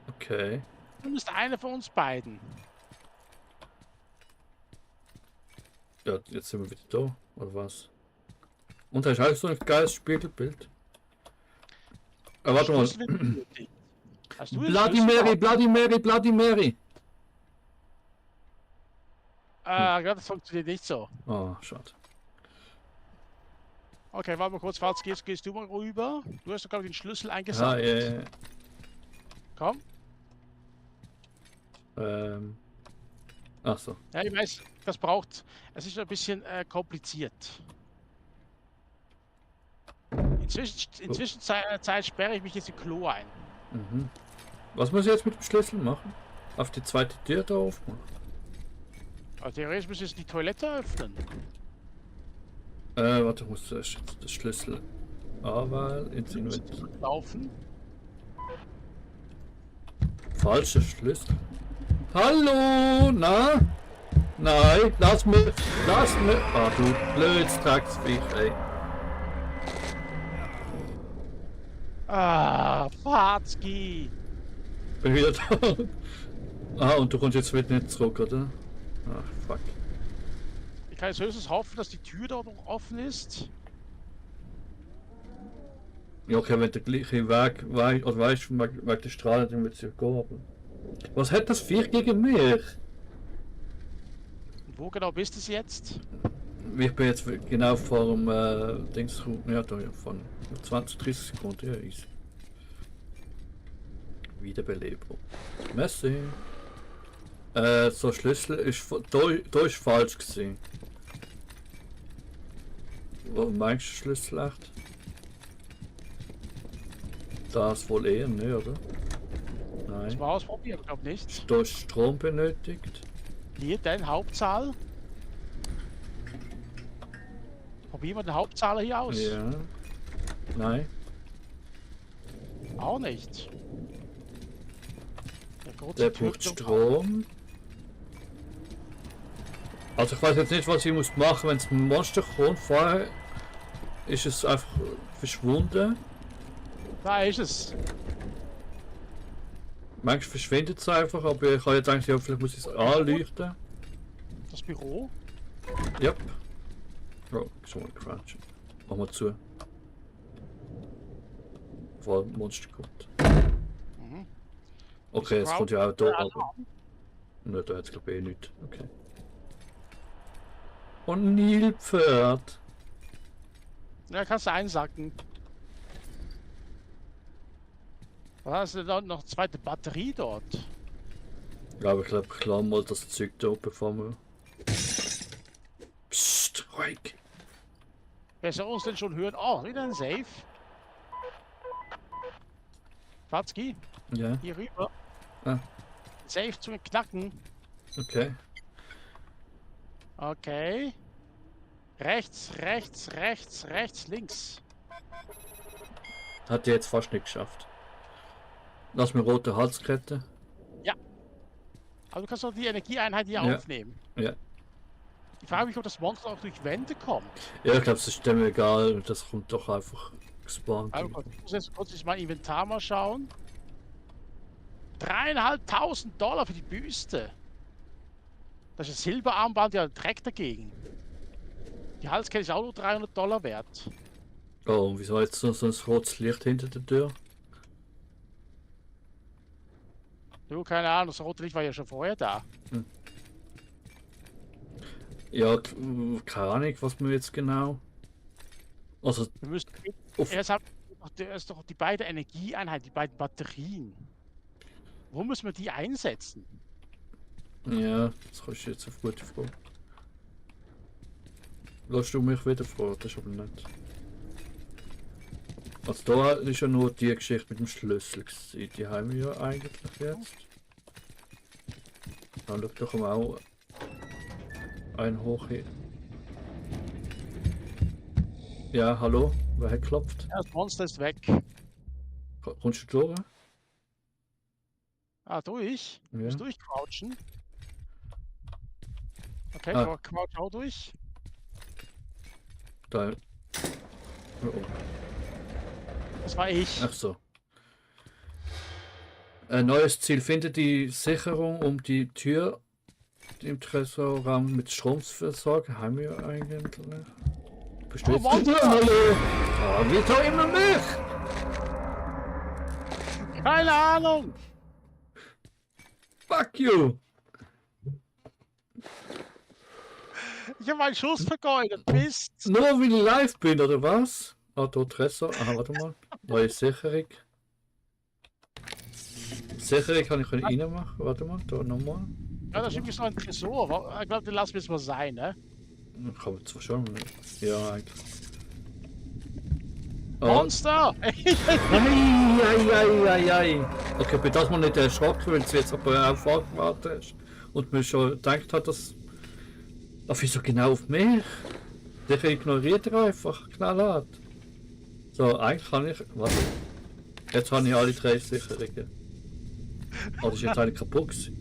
Speaker 1: Okay.
Speaker 2: Du bist einer von uns beiden.
Speaker 1: Ja, jetzt sind wir wieder da, oder was? Und hast du auch so ein geiles Spiegelbild? Warte mal.
Speaker 2: Schlüssel wird benötigt. Hast du den
Speaker 1: Bloody
Speaker 2: Schlüssel?
Speaker 1: Mary, Bloody Mary, Bloody Mary!
Speaker 2: Ja, das funktioniert nicht so.
Speaker 1: Oh, schade.
Speaker 2: Okay, warte mal kurz, falls gehst du mal rüber. Du hast doch, glaube ich, den Schlüssel
Speaker 1: Ah,
Speaker 2: eingesammelt.
Speaker 1: ja.
Speaker 2: Komm.
Speaker 1: Ach so.
Speaker 2: Ja, ich weiß, das braucht. Es ist ein bisschen kompliziert. Inzwischen Zeit sperre ich mich jetzt im Klo ein.
Speaker 1: Mhm. Was muss ich jetzt mit dem Schlüssel machen? Auf die zweite Tür da aufmachen?
Speaker 2: Aber theoretisch muss ich jetzt die Toilette öffnen.
Speaker 1: Warte, ich muss das Schlüssel anwählen, ins Inventar.
Speaker 2: Laufen.
Speaker 1: Falscher Schlüssel. Hallo, na? Nein, lass mich. Ah, du blödes Drecksviech, ey.
Speaker 2: Ah, Fatzki.
Speaker 1: Bin wieder da. Ah, und du kommst jetzt wieder nicht zurück, oder? Ach, fuck.
Speaker 2: Ich kann jetzt höchstens hoffen, dass die Tür da noch offen ist.
Speaker 1: Ja, okay, wenn der gleiche Weg oder weißt du, wegen der Strahle, dann wird es ja gehen, aber... Was hat das Viech gegen mich?
Speaker 2: Und wo genau bist du jetzt?
Speaker 1: Ich bin jetzt genau vor dem Dings, ja, da von 20, 30 Sekunden, ja, easy. Wiederbelebung. Messi. So Schlüssel ist da ist falsch gesehen. Wo meinst du Schlüssel echt? Das wohl eher, ne, oder?
Speaker 2: Das
Speaker 1: Nein.
Speaker 2: mal ausprobieren, ich glaube nicht.
Speaker 1: Da ist Strom benötigt.
Speaker 2: Hier, dein Hauptsaal. Probieren wir den Hauptzahler hier aus.
Speaker 1: Ja. Nein.
Speaker 2: Auch nicht. Der große
Speaker 1: Der
Speaker 2: Tür
Speaker 1: braucht
Speaker 2: zum-
Speaker 1: Strom. Also ich weiß jetzt nicht, was ich muss machen, wenn es ein Monster kommt. Vorher ist es einfach verschwunden.
Speaker 2: Da ist es.
Speaker 1: Manchmal verschwindet es einfach, aber ich habe jetzt gedacht, ja, vielleicht muss ich es anleuchten.
Speaker 2: Das Büro.
Speaker 1: Yep. Oh, schon mal crunchen. Mach mal zu. Bevor ein Monster kommt.
Speaker 2: Mhm.
Speaker 1: Okay,
Speaker 2: Ist
Speaker 1: es kommt ja auch da,
Speaker 2: Alarm?
Speaker 1: aber... Ne, da jetzt glaube ich eh nichts. Okay. Und Nilpferd.
Speaker 2: Ja, kannst du einsacken. Was hast du da noch eine zweite Batterie dort?
Speaker 1: Ja, aber ich glaube, ich lade mal das Zeug da, bevor wir... Psst, ruhig.
Speaker 2: Wer soll uns denn schon hören? Oh, wieder ein Safe. Fatzki,
Speaker 1: Ja,
Speaker 2: hier rüber.
Speaker 1: Ah.
Speaker 2: Safe zu knacken.
Speaker 1: okay.
Speaker 2: Okay. Rechts, rechts, rechts, rechts, links.
Speaker 1: Hat die jetzt fast nicht geschafft. Lass mir rote Halskette.
Speaker 2: Aber du kannst doch die Energieeinheit hier
Speaker 1: Ja.
Speaker 2: aufnehmen.
Speaker 1: Ja.
Speaker 2: Ich frage mich, ob das Monster auch durch Wände kommt.
Speaker 1: Ja, ich glaube, es ist dem egal. Das kommt doch einfach gespawnt.
Speaker 2: Also, ich muss jetzt kurz mein Inventar mal schauen. 3.500 $ für die Büste. Das ist ein Silberarmband, ja, Dreck dagegen. Die Halskette ist auch nur 300 $ wert.
Speaker 1: Oh, und wieso jetzt so ein rotes Licht hinter der Tür?
Speaker 2: Du, keine Ahnung, das rote Licht war ja schon vorher da.
Speaker 1: Ja, keine Ahnung, was wir jetzt genau. Also,
Speaker 2: Wir müssen.
Speaker 1: Uff.
Speaker 2: Erst doch die beiden Energieeinheiten, die beiden Batterien. Wo müssen wir die einsetzen?
Speaker 1: ja, das kannst du jetzt auf gute Frage. Lass du mich wieder fragen, das ist aber nicht. Also da ist ja nur die Geschichte mit dem Schlüssel gewesen. Die haben wir ja eigentlich jetzt. Dann schaut doch mal auch ein hoch hier. Ja, hallo? Wer hat geklopft?
Speaker 2: Ja, das Monster ist weg.
Speaker 1: Kommst du durch?
Speaker 2: Ah, durch?
Speaker 1: Ja.
Speaker 2: Muss durchcrouchen. Okay,
Speaker 1: Ah.
Speaker 2: crouch auch durch.
Speaker 1: Da. Oh.
Speaker 2: Das war ich.
Speaker 1: Ach so. Ein neues Ziel. Finde die Sicherung, um die Tür im Tresorraum mit Stromversorgung haben wir eigentlich. Bist du
Speaker 2: Oh,
Speaker 1: jetzt
Speaker 2: Monster!
Speaker 1: Hallo! Ah, wieso immer mich?
Speaker 2: Keine Ahnung!
Speaker 1: Fuck you!
Speaker 2: Ich habe meinen Schuss vergeudet. Mist!
Speaker 1: Nur weil ich live bin, oder was? Ah, da Tresor. Aha, warte mal. Neue Sicherung. Sicherung kann ich reinmachen. Warte mal, da nochmal.
Speaker 2: Ja, das ist irgendwie so ein Tresor. Ich glaube, den lassen wir es mal sein, ne?
Speaker 1: Kann man zwar schon. Ja, eigentlich. Oh.
Speaker 2: Monster!
Speaker 1: Ei. Okay, bei das mal nicht erschrocken, weil sie jetzt aber auch vorgewartet ist. Und mir schon gedacht hat, dass. Ach, wieso genau auf mich? Der ignoriert er einfach knallhart. So, eigentlich kann ich. Warte. Jetzt habe ich alle 3 Sicherungen. Oder ist jetzt eine kaputt gewesen?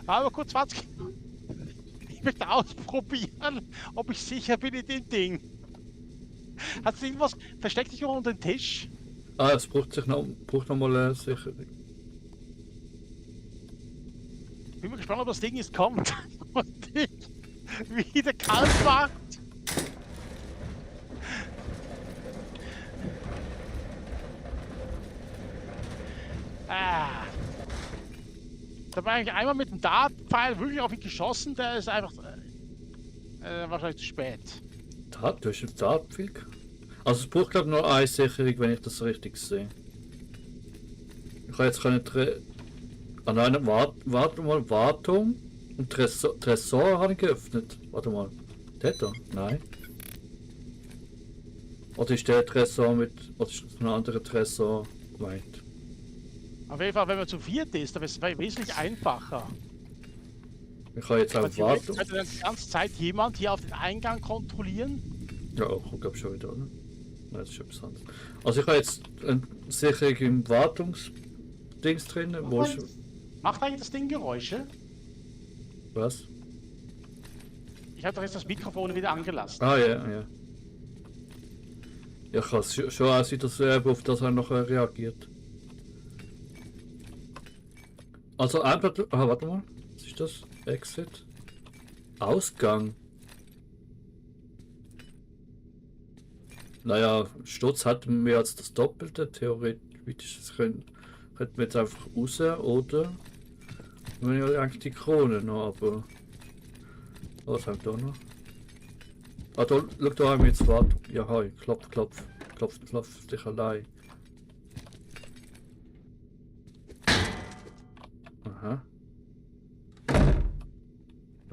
Speaker 2: Warte mal kurz, 20. Ich möchte ausprobieren, ob ich sicher bin in dem Ding. Hat es irgendwas? Versteck dich unter den Tisch.
Speaker 1: Ah, es braucht noch mal eine Sicherung.
Speaker 2: Bin mal gespannt, ob das Ding jetzt kommt. Und dich wieder kalt macht. Ah. Da war eigentlich einmal mit dem Dartpfeil wirklich auf ihn geschossen, der ist einfach wahrscheinlich zu spät.
Speaker 1: Du hast einen Dartpfeil? Also es braucht glaube ich nur eine Sicherung, wenn ich das richtig sehe. Ich habe jetzt keine nein, warte mal, Wartung und Tresor habe ich geöffnet. Warte mal. Der da? Nein. Oder ist der Tresor mit. Oder ist das ein anderer Tresor gemeint?
Speaker 2: Auf jeden Fall, wenn man zu viert ist, dann ist es wesentlich einfacher.
Speaker 1: Ich kann jetzt auch Wartung.
Speaker 2: Könnte dann die ganze Zeit jemand hier auf den Eingang kontrollieren?
Speaker 1: Ja, ich glaube schon wieder, oder? Nein, das ist etwas anderes. Also ich habe jetzt eine Sicherung im Wartungsdings drin, wo ich.
Speaker 2: Macht eigentlich das Ding Geräusche?
Speaker 1: Was?
Speaker 2: Ich habe doch jetzt das Mikrofon wieder angelassen.
Speaker 1: Ah ja. Ja, kann es schon aussehen, dass er auf das er noch reagiert. Also einfach. Ah, warte mal. Was ist das? Exit. Ausgang. Naja, Sturz hat mehr als das Doppelte. Theoretisch könnten wir jetzt einfach raus, oder? Wenn ja eigentlich die Krone noch, aber. Was haben wir da noch? Ah, da, schau, da haben wir jetzt Wartung. Ja, hi, klopf dich allein. Aha.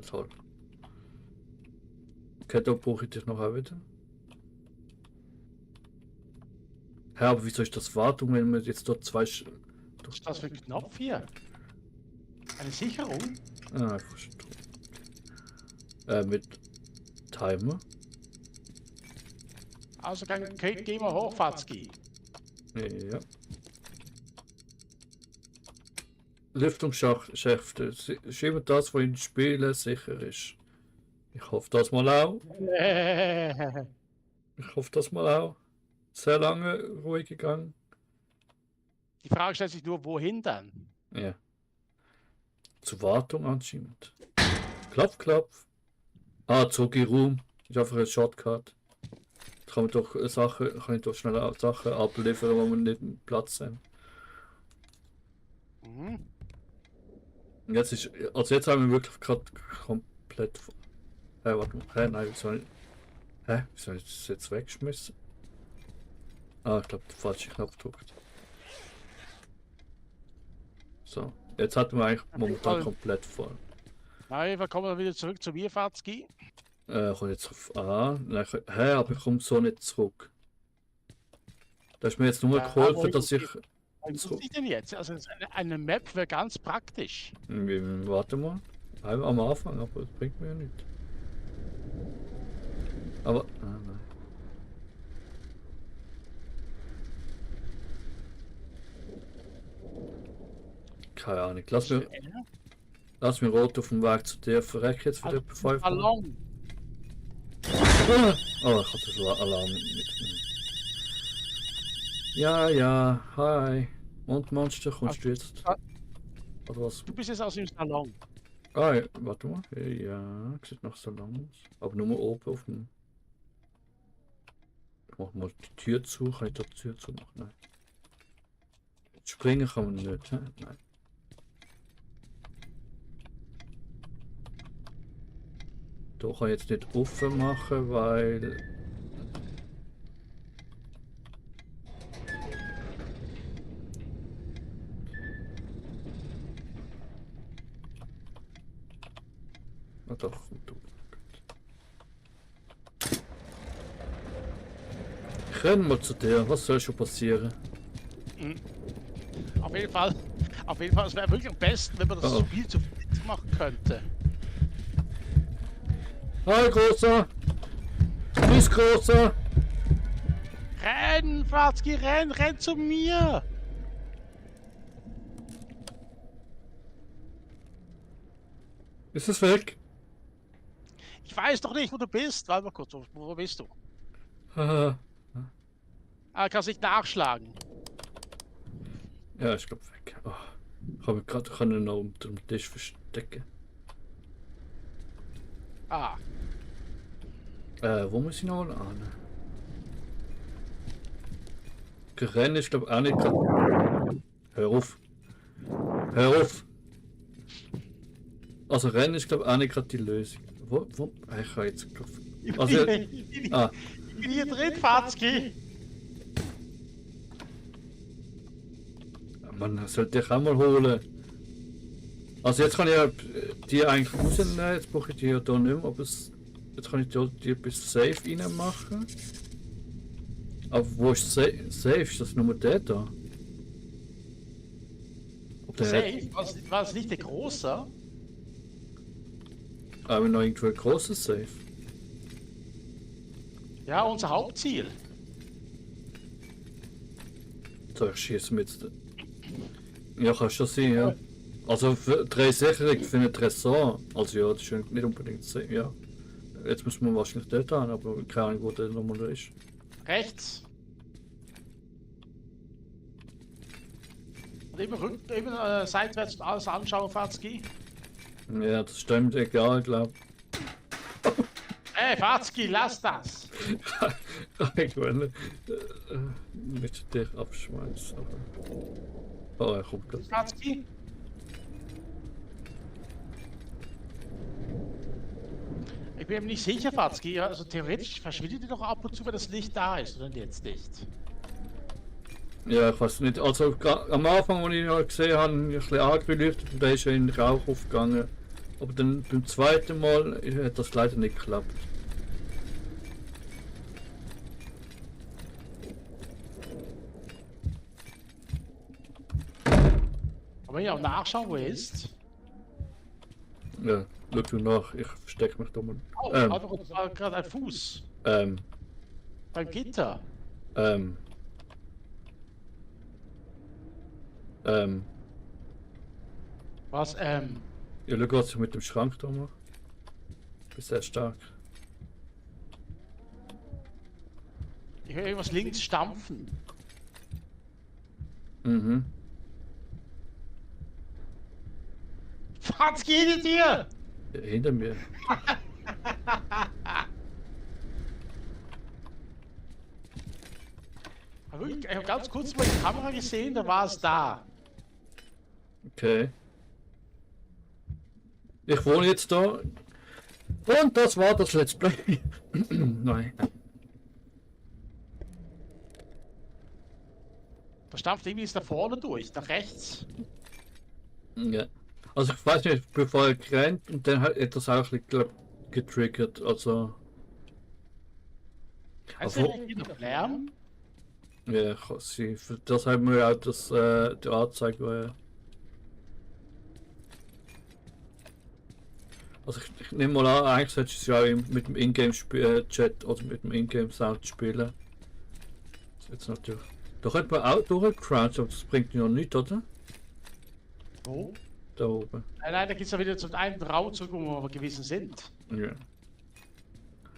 Speaker 1: Toll. Okay, da brauche ich dich noch auch wieder. Hä, aber wieso ist das Wartung, wenn wir jetzt dort zwei...
Speaker 2: Was ist das für ein Knopf hier? Eine Sicherung?
Speaker 1: Ah, einfach schon. Mit Timer.
Speaker 2: Also gehen wir hoch, Fatzki.
Speaker 1: Ja. Lüftungsschächte. Schieben das, was in Spielen sicher ist. Ich hoffe das mal auch. Ich hoffe das mal auch. Sehr lange ruhig gegangen.
Speaker 2: Die Frage stellt sich nur, wohin dann?
Speaker 1: Ja. Zur Wartung anscheinend. Klopf. Ah, zurück in den Raum. Ist einfach ein Shortcut. Da kann ich doch schnell Sachen abliefern, wo wir nicht Platz haben.
Speaker 2: Mhm.
Speaker 1: Und jetzt ist. Also jetzt haben wir wirklich gerade komplett. Warte mal. Nein, wieso nicht? Wieso ist das jetzt weggeschmissen? Ah, ich glaube, der falsche Knopf gedrückt. So. Jetzt hatten wir eigentlich momentan komplett voll.
Speaker 2: Na, wir kommen wieder zurück zu mir, Fatzki.
Speaker 1: Kommt jetzt auf A. Nein, aber ich komme so nicht zurück. Da ist mir jetzt nur geholfen, dass ich.
Speaker 2: Was muss ich denn jetzt? Also eine Map wäre ganz praktisch.
Speaker 1: Warte mal. Am Anfang, aber das bringt mir ja nichts. Aber. Nein. Keine Ahnung. Lass mir rot auf dem Weg zu dir. Verreck jetzt wieder bei 5
Speaker 2: Ballon.
Speaker 1: Oh, ich hatte das Alarm mit. Ja, hi. Und Monster, kommst du jetzt? Oder was?
Speaker 2: Du bist jetzt aus dem Salon.
Speaker 1: Ah, ja, warte mal. Ja, sieht noch so lang aus. Aber nur oben auf dem. Ich mach mal die Tür zu. Kann ich da die Tür zu machen? Nein. Springen kann man nicht, hä? Nein. Da kann ich jetzt nicht offen machen, weil. Ah, doch, du. Ich renn mal zu dir. Was soll schon passieren?
Speaker 2: Mhm. Auf jeden Fall, es wäre wirklich am besten, wenn man das
Speaker 1: Oh.
Speaker 2: Spiel zu viert machen könnte.
Speaker 1: Hi, Großer! Bis Großer!
Speaker 2: Renn, Fatzki, renn zu mir!
Speaker 1: Ist es weg?
Speaker 2: Ich weiß doch nicht, wo du bist. Warte mal kurz, wo bist du?
Speaker 1: Haha.
Speaker 2: Kannst nicht nachschlagen.
Speaker 1: Ja, ich glaube weg. Oh. Ich habe gerade können noch unter dem Tisch verstecken.
Speaker 2: Ah,
Speaker 1: Wo muss ich noch an? Rennen ist glaube auch nicht grad... Hör auf. Hör auf. Also Rennen ist glaube auch nicht gerade die Lösung. Wo? Ich kann jetzt... Also,
Speaker 2: ich
Speaker 1: ah,
Speaker 2: bin hier drin, Fatzki.
Speaker 1: man sollte dich auch mal holen. Also jetzt kann ich ja die eigentlich rausnehmen, jetzt brauche ich die ja da nicht mehr, aber jetzt kann ich die bis Safe rein machen. Aber wo ist Safe? Ist das nur der da? Ob der
Speaker 2: Safe? War es nicht der Große?
Speaker 1: aber noch irgendwo ein großes Safe?
Speaker 2: Ja, unser Hauptziel.
Speaker 1: So, ich schieße mit. Ja, kann schon sein, ja. Also für 3 Sicherung für einen Tresor. Also ja, das ist ja nicht unbedingt safe, ja. Jetzt müssen wir wahrscheinlich dort an, aber keine Ahnung, wo der nochmal ist.
Speaker 2: Rechts. Und immer seitwärts alles anschauen, Fatzki.
Speaker 1: Ja, das stimmt, egal, glaub.
Speaker 2: Hey, Fatzki, lass das!
Speaker 1: Ich will nicht dich abschmeißen. Oh, er kommt gerade.
Speaker 2: Fatzki? Ich bin mir nicht sicher, Fatzki. Ja, also theoretisch verschwindet die doch ab und zu, wenn das Licht da ist, oder jetzt nicht?
Speaker 1: Ja, ich weiß nicht. Also am Anfang, als ich ihn noch gesehen habe, ein bisschen angeleuchtet und da ist er in den Rauch aufgegangen. Aber dann beim zweiten Mal hat das leider nicht geklappt.
Speaker 2: Aber ja, nachschauen, wo er ist.
Speaker 1: Ja, schau du nach, ich verstecke mich da mal.
Speaker 2: Oh, aber es war gerade ein Fuß.
Speaker 1: Ähm,
Speaker 2: Beim Gitter.
Speaker 1: ähm,
Speaker 2: Was,
Speaker 1: ja, schau, was ich mit dem Schrank da mache. Bist sehr stark.
Speaker 2: Ich höre irgendwas links stampfen.
Speaker 1: Mhm.
Speaker 2: Fatzki, hinter dir!
Speaker 1: Ja, hinter mir.
Speaker 2: Ich habe ganz kurz mal die Kamera gesehen, da war es da.
Speaker 1: Okay. Ich wohne jetzt da. Und das war das Let's Play. Nein.
Speaker 2: Da stampft irgendwie da vorne durch, nach rechts.
Speaker 1: Ja. Also ich weiß nicht, bevor er rennt und dann hat etwas auch ein bisschen getriggert. Also.
Speaker 2: Heißt
Speaker 1: Also-
Speaker 2: der irgendwie noch Lärm?
Speaker 1: Ja, kann sein. Für das haben wir ja auch das, die Anzeige. Also ich nehme mal an, eigentlich solltest du es ja mit dem Ingame-Chat oder mit dem Ingame-Sound spielen. Das ist jetzt natürlich. Da könnte man auch durchcrouchen, aber das bringt ja nichts, oder?
Speaker 2: Wo?
Speaker 1: Da oben.
Speaker 2: Nein, da geht es ja wieder zum einen Raum zurück, wo wir gewesen sind.
Speaker 1: Ja.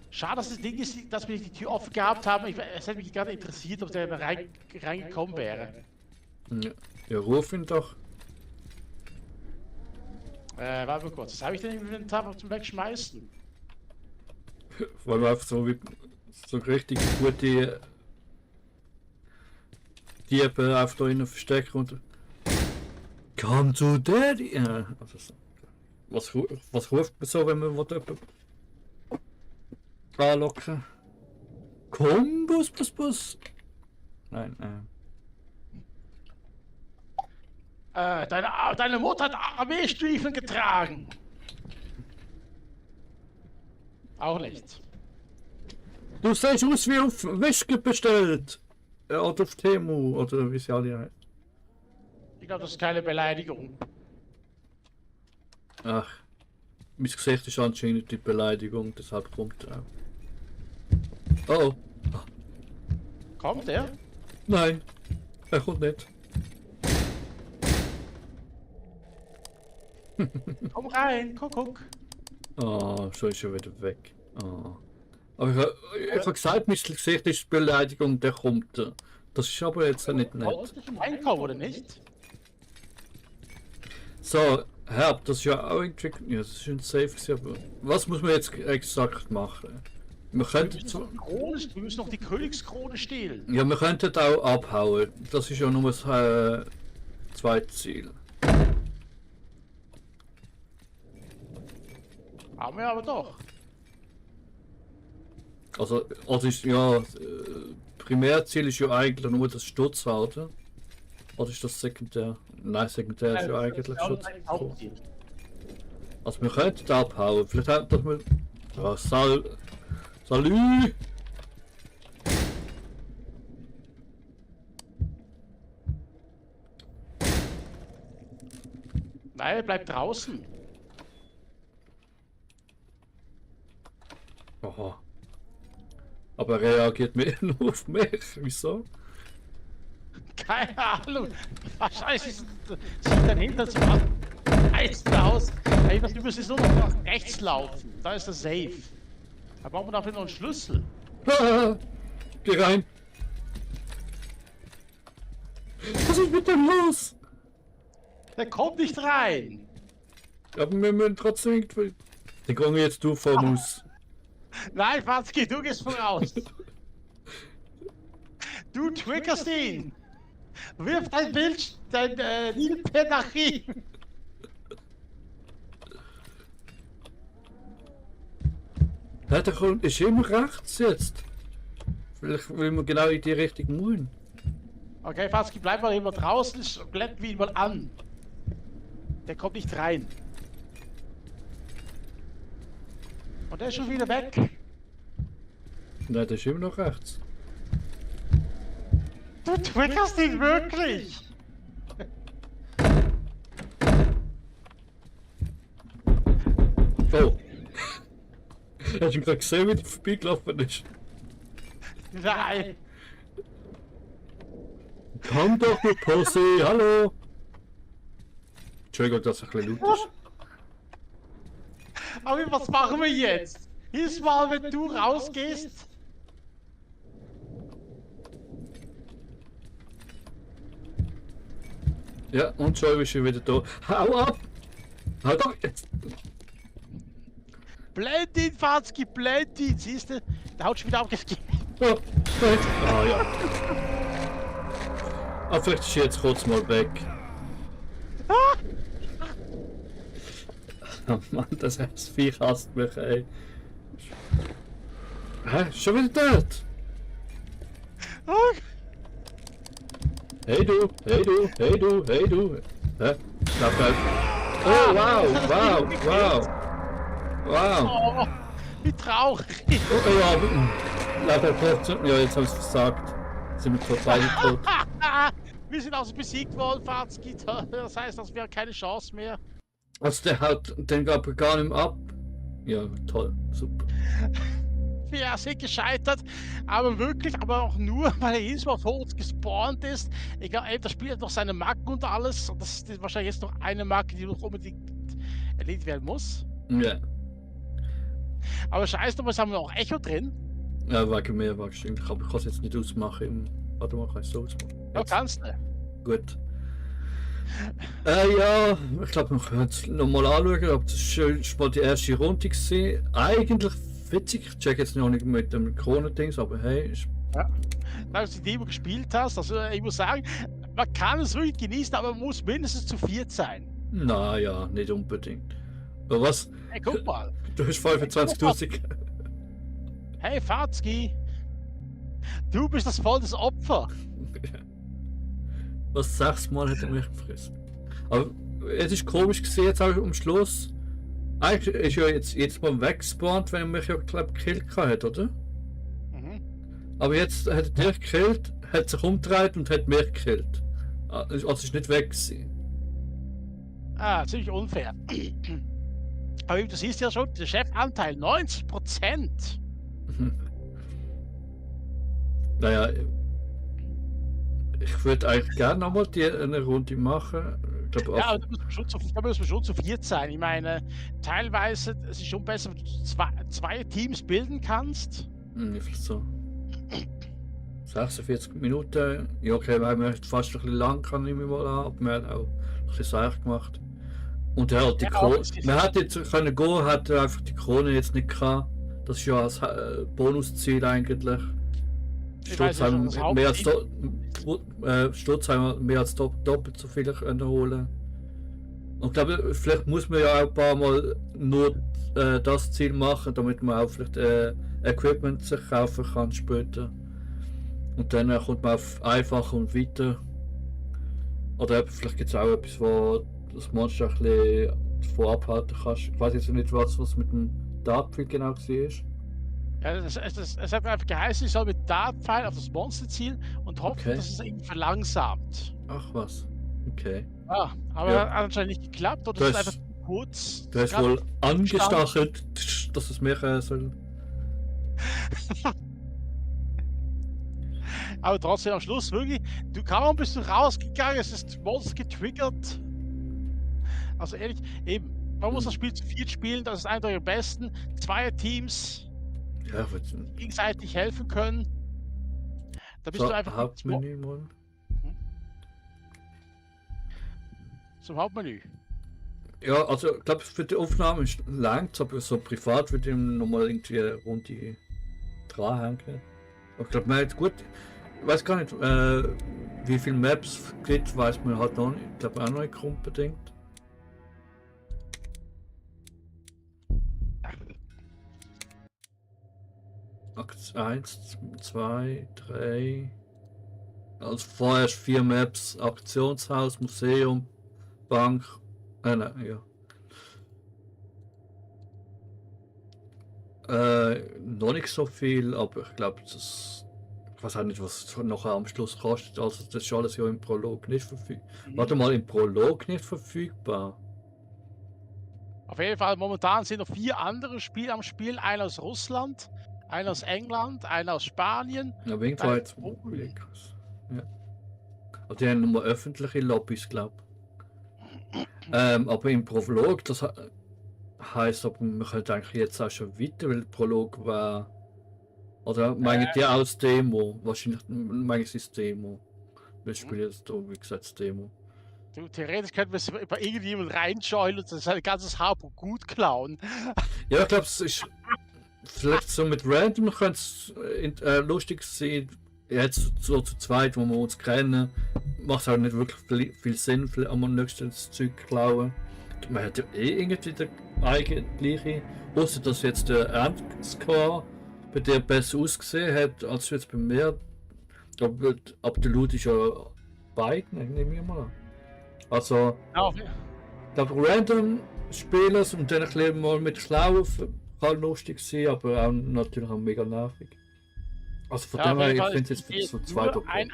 Speaker 2: Schade, dass das Ding ist, dass wir die Tür offen gehabt haben. Es hätte mich gerade interessiert, ob der da reingekommen wäre.
Speaker 1: Ja, ja, ruf ihn doch.
Speaker 2: Warte mal kurz. Was habe ich denn im Inventar zum Wegschmeißen?
Speaker 1: Weil wir einfach so richtig gute Diebe einfach da innen verstecken und Come to Daddy! Ja, also so. Was ruft man so, wenn man jemanden anlocken? Komm, Bus. Nein,
Speaker 2: Deine Mutter hat Armeestiefeln getragen. Auch nicht.
Speaker 1: Du siehst aus wie auf Wischke bestellt! Oder auf Temu, oder wie sie alle heißen.
Speaker 2: Ich glaube, das ist keine Beleidigung.
Speaker 1: Ach, mein Gesicht ist anscheinend die Beleidigung, deshalb kommt er auch. Oh,
Speaker 2: Kommt er?
Speaker 1: nein, er kommt nicht.
Speaker 2: Komm rein, guck.
Speaker 1: Oh, so ist er wieder weg. Oh. Aber ich habe gesagt, mein Gesicht ist Beleidigung, der kommt. Das ist aber jetzt nicht nett.
Speaker 2: Wolltest du schon reinkommen, oder nicht?
Speaker 1: So, Herb, das ist ja auch irgendwie. Ja, das ist ein Safe, aber was muss man jetzt exakt machen? Wir könnten
Speaker 2: Wir müssen noch die Königskrone stehlen.
Speaker 1: ja, wir könnten auch abhauen. Das ist ja nur das zweite Ziel.
Speaker 2: Haben wir aber doch.
Speaker 1: Also ist ja Primärziel ist ja eigentlich nur das Sturz halten. Oder ist das Sekundär? Nein, Sekundär ist ja eigentlich Schutz.
Speaker 2: Hauptziel.
Speaker 1: Also wir könnten abhauen. Vielleicht hat das wir. Ja, Salü!
Speaker 2: Nein, bleib draußen.
Speaker 1: Aha. Aber er reagiert mehr nur auf mich. Wieso?
Speaker 2: Keine Ahnung. Wahrscheinlich sieht dein Hintern so heiß aus. Du müsstest nur noch nach rechts laufen. Da ist der Safe. Da brauchen wir dafür noch einen Schlüssel.
Speaker 1: Ah, geh rein! Was ist mit dem los?
Speaker 2: Der kommt nicht rein.
Speaker 1: Aber wir müssen trotzdem irgendwie. Den gehen wir jetzt du vom Haus.
Speaker 2: Nein, Fatzki, du gehst voraus. Du triggerst ihn. Wirf dein Bild, dein Nilpad nach ihm.
Speaker 1: Ja, der kommt, ist immer rechts jetzt. Vielleicht will man genau in die Richtung mühen.
Speaker 2: Okay, Fatzki, bleib mal immer draußen, blenden wir ihn mal an. Der kommt nicht rein. Und der ist schon wieder weg.
Speaker 1: Nein, der ist immer noch rechts.
Speaker 2: Du triggerst ihn wirklich.
Speaker 1: Oh! Hast du gerade gesehen, wie der vorbeigelaufen ist?
Speaker 2: Nein.
Speaker 1: Komm doch, du Pussy, hallo! Entschuldigung, dass es ein bisschen laut ist.
Speaker 2: Aber was machen wir jetzt? Jedes Mal, wenn du rausgehst.
Speaker 1: Ja, und schon ist er wieder da. Hau ab! Hau doch jetzt!
Speaker 2: Blend ihn, Fatzki, blend ihn. Siehst du? Der haut schon wieder abgegeben.
Speaker 1: Oh, nein. Ah ja. Ah, vielleicht ist er jetzt kurz mal weg. Oh Mann, das Viech hasst mich, ey. Hä? Schon wieder dort? Hey du, hey du, hey du, hey du. Hä? Lauf halt. Oh, wow.
Speaker 2: Oh, wie traurig.
Speaker 1: Oh, ja, lauf halt kurz. Ja, jetzt haben sie versagt. Sind wir total tot.
Speaker 2: Wir sind also besiegt worden, Fatzki. Das heißt, dass wir keine Chance mehr.
Speaker 1: Also der haut den aber gar nicht mehr ab. Ja, toll, super.
Speaker 2: Wir sind gescheitert, aber wirklich, aber auch nur, weil er jedes Mal vor uns gespawnt ist. Ich glaube, das Spiel hat noch seine Marken und alles. Und das ist wahrscheinlich jetzt noch eine Marke, die noch unbedingt erledigt werden muss.
Speaker 1: Ja.
Speaker 2: Aber scheiß doch, was haben wir auch Echo drin?
Speaker 1: Ja, wegen mir wahrscheinlich. Aber ich kann es jetzt nicht ausmachen. Warte mal, kann ich es so ausmachen?
Speaker 2: Ja, kannst du.
Speaker 1: Gut. Ja, ich glaube, wir können es nochmal anschauen, aber das ist mal die erste Runde gewesen. Eigentlich witzig, ich check jetzt noch nicht mit dem Kronendings, aber hey, ist
Speaker 2: Ja. Als du die Demo gespielt hast, also ich muss sagen, man kann es wirklich genießen, aber man muss mindestens zu viert sein.
Speaker 1: naja, nicht unbedingt. Aber was?
Speaker 2: Hey, guck mal.
Speaker 1: Du hast 25.000.
Speaker 2: Hey, Fatzki. Du bist das voll das Opfer.
Speaker 1: Was 6-mal hat er mich gefressen. Aber es ist komisch gesehen jetzt auch am Schluss. Eigentlich ist ja jetzt jedes Mal weggespawnt, wenn er mich ja glaub gekillt hat, oder?
Speaker 2: Mhm.
Speaker 1: Aber jetzt hat er dich gekillt, hat sich umgedreht und hat mich gekillt. Also ist nicht weg gewesen.
Speaker 2: Ah, ziemlich unfair. Aber du siehst ja schon, der Chefanteil 90%.
Speaker 1: Naja, ich würde eigentlich gerne nochmal eine Runde machen. Ich glaub,
Speaker 2: Ja, aber da muss man schon zu viert sein. Ich meine, teilweise es ist schon besser, wenn du zwei Teams bilden kannst.
Speaker 1: Vielleicht so 46 Minuten. Ja, okay, wir haben fast ein bisschen lang, kann ich mir mal an, aber wir haben auch ein bisschen Seich gemacht. Und er hat die
Speaker 2: Ja,
Speaker 1: Krone.
Speaker 2: aber es ist-
Speaker 1: Man hätte jetzt können gehen, hat er einfach die Krone jetzt nicht gehabt. Das ist ja das Bonusziel eigentlich.
Speaker 2: Ich weiß
Speaker 1: Sturz
Speaker 2: nicht,
Speaker 1: haben
Speaker 2: das
Speaker 1: mehr als
Speaker 2: Hauptziel.
Speaker 1: Sturz haben mehr als doppelt so viel können holen. Und ich glaube, vielleicht muss man ja auch ein paar Mal nur das Ziel machen, damit man auch vielleicht Equipment sich kaufen kann später. Und dann kommt man auf einfach und weiter. Oder eben, vielleicht gibt es auch etwas, wo das Monster ein bisschen davon abhalten kannst. Ich weiß jetzt nicht, was mit dem Dartpfeil genau war.
Speaker 2: Ja, es hat einfach geheißen, ich soll mit Dartpfeil auf das Monster zielen und hoffen,
Speaker 1: Okay.
Speaker 2: dass es irgendwie verlangsamt.
Speaker 1: Ach was. Okay.
Speaker 2: Ja, aber
Speaker 1: Ja.
Speaker 2: hat anscheinend nicht geklappt oder
Speaker 1: Du
Speaker 2: es ist
Speaker 1: hast-
Speaker 2: einfach zu kurz.
Speaker 1: Du hast
Speaker 2: Grad-
Speaker 1: wohl angestachelt, dass es mehr soll.
Speaker 2: Aber trotzdem am Schluss wirklich, kaum bist du rausgegangen, es ist das Monster getriggert. Also ehrlich, eben, man muss das Spiel zu viert spielen, das ist eindeutig am besten. Zwei Teams
Speaker 1: Ja,
Speaker 2: gegenseitig helfen können. Da bist
Speaker 1: so,
Speaker 2: du einfach
Speaker 1: Hauptmenü mal.
Speaker 2: zum Hauptmenü.
Speaker 1: Ja, also ich glaube für die Aufnahme ist langt, aber so privat würde ich nochmal irgendwie eine Runde dranhängen. Aber ich glaube, man hat gut. Ich weiß gar nicht, wie viele Maps es gibt, weiß man halt noch nicht. Ich glaube auch noch nicht unbedingt. Akt 1, 2, 3. Also vorerst 4 Maps: Auktionshaus, Museum, Bank. Nein, ja. Noch nicht so viel, aber ich glaube, ich weiß auch nicht, was es nachher am Schluss kostet. Also das ist alles ja im Prolog nicht verfügbar. Warte mal, im Prolog nicht verfügbar.
Speaker 2: Auf jeden Fall, momentan sind noch 4 andere Spiele am Spiel. Einer aus Russland, einer aus England, einer aus Spanien.
Speaker 1: Ja, auf jeden Fall jetzt ja. Aber die haben nur öffentliche Lobbys, glaube ich. Aber im Prolog, das heißt, aber man könnte eigentlich jetzt auch schon weiter, weil der Prolog war. Oder meinen die aus Demo? Wahrscheinlich meinen sie das Demo. Wir spielen jetzt da, wie gesagt, das Demo.
Speaker 2: Du, theoretisch könnten wir es bei irgendjemand reinscheulen und sein ganzes Gut klauen.
Speaker 1: Ja, ich glaube, es ist vielleicht so mit Random könnte es lustig sein. Jetzt so zu zweit, wo wir uns kennen, macht auch nicht wirklich viel Sinn, am nächsten das Zeug klauen. Man hat ja irgendwie der gleiche, außer dass jetzt der Endscore bei dir besser ausgesehen hat als jetzt bei mir. Aber der Loot ist ja beiden, nehme ich mal an. Also,
Speaker 2: Ja,
Speaker 1: ich glaube, random spielen und dann ein bisschen mal mit Klauen kann lustig sein, aber auch natürlich auch mega nervig. Also von dem her, ich finde es jetzt so zwei okay.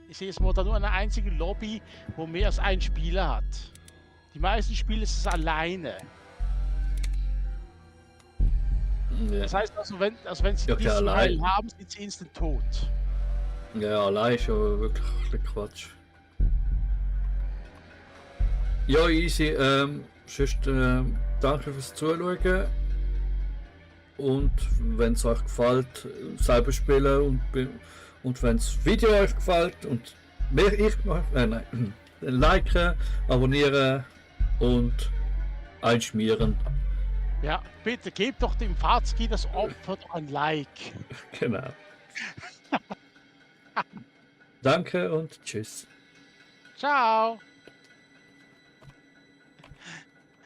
Speaker 2: Ich sehe es momentan nur eine einzige Lobby, wo mehr als ein Spieler hat. Die meisten Spiele ist es alleine.
Speaker 1: Ja.
Speaker 2: Das heißt also, wenn sie
Speaker 1: Ja, okay,
Speaker 2: diesen
Speaker 1: allein.
Speaker 2: Teil haben, sind sie instant tot.
Speaker 1: Ja, allein ist ja wirklich ein bisschen Quatsch. Ja, easy. Sonst danke fürs Zuschauen. Und wenn es euch gefällt, selber spielen und wenn das Video euch gefällt und liken, abonnieren und einschmieren.
Speaker 2: Ja, bitte gebt doch dem Fazki das Opfer ein Like.
Speaker 1: Genau. Danke und tschüss.
Speaker 2: Ciao.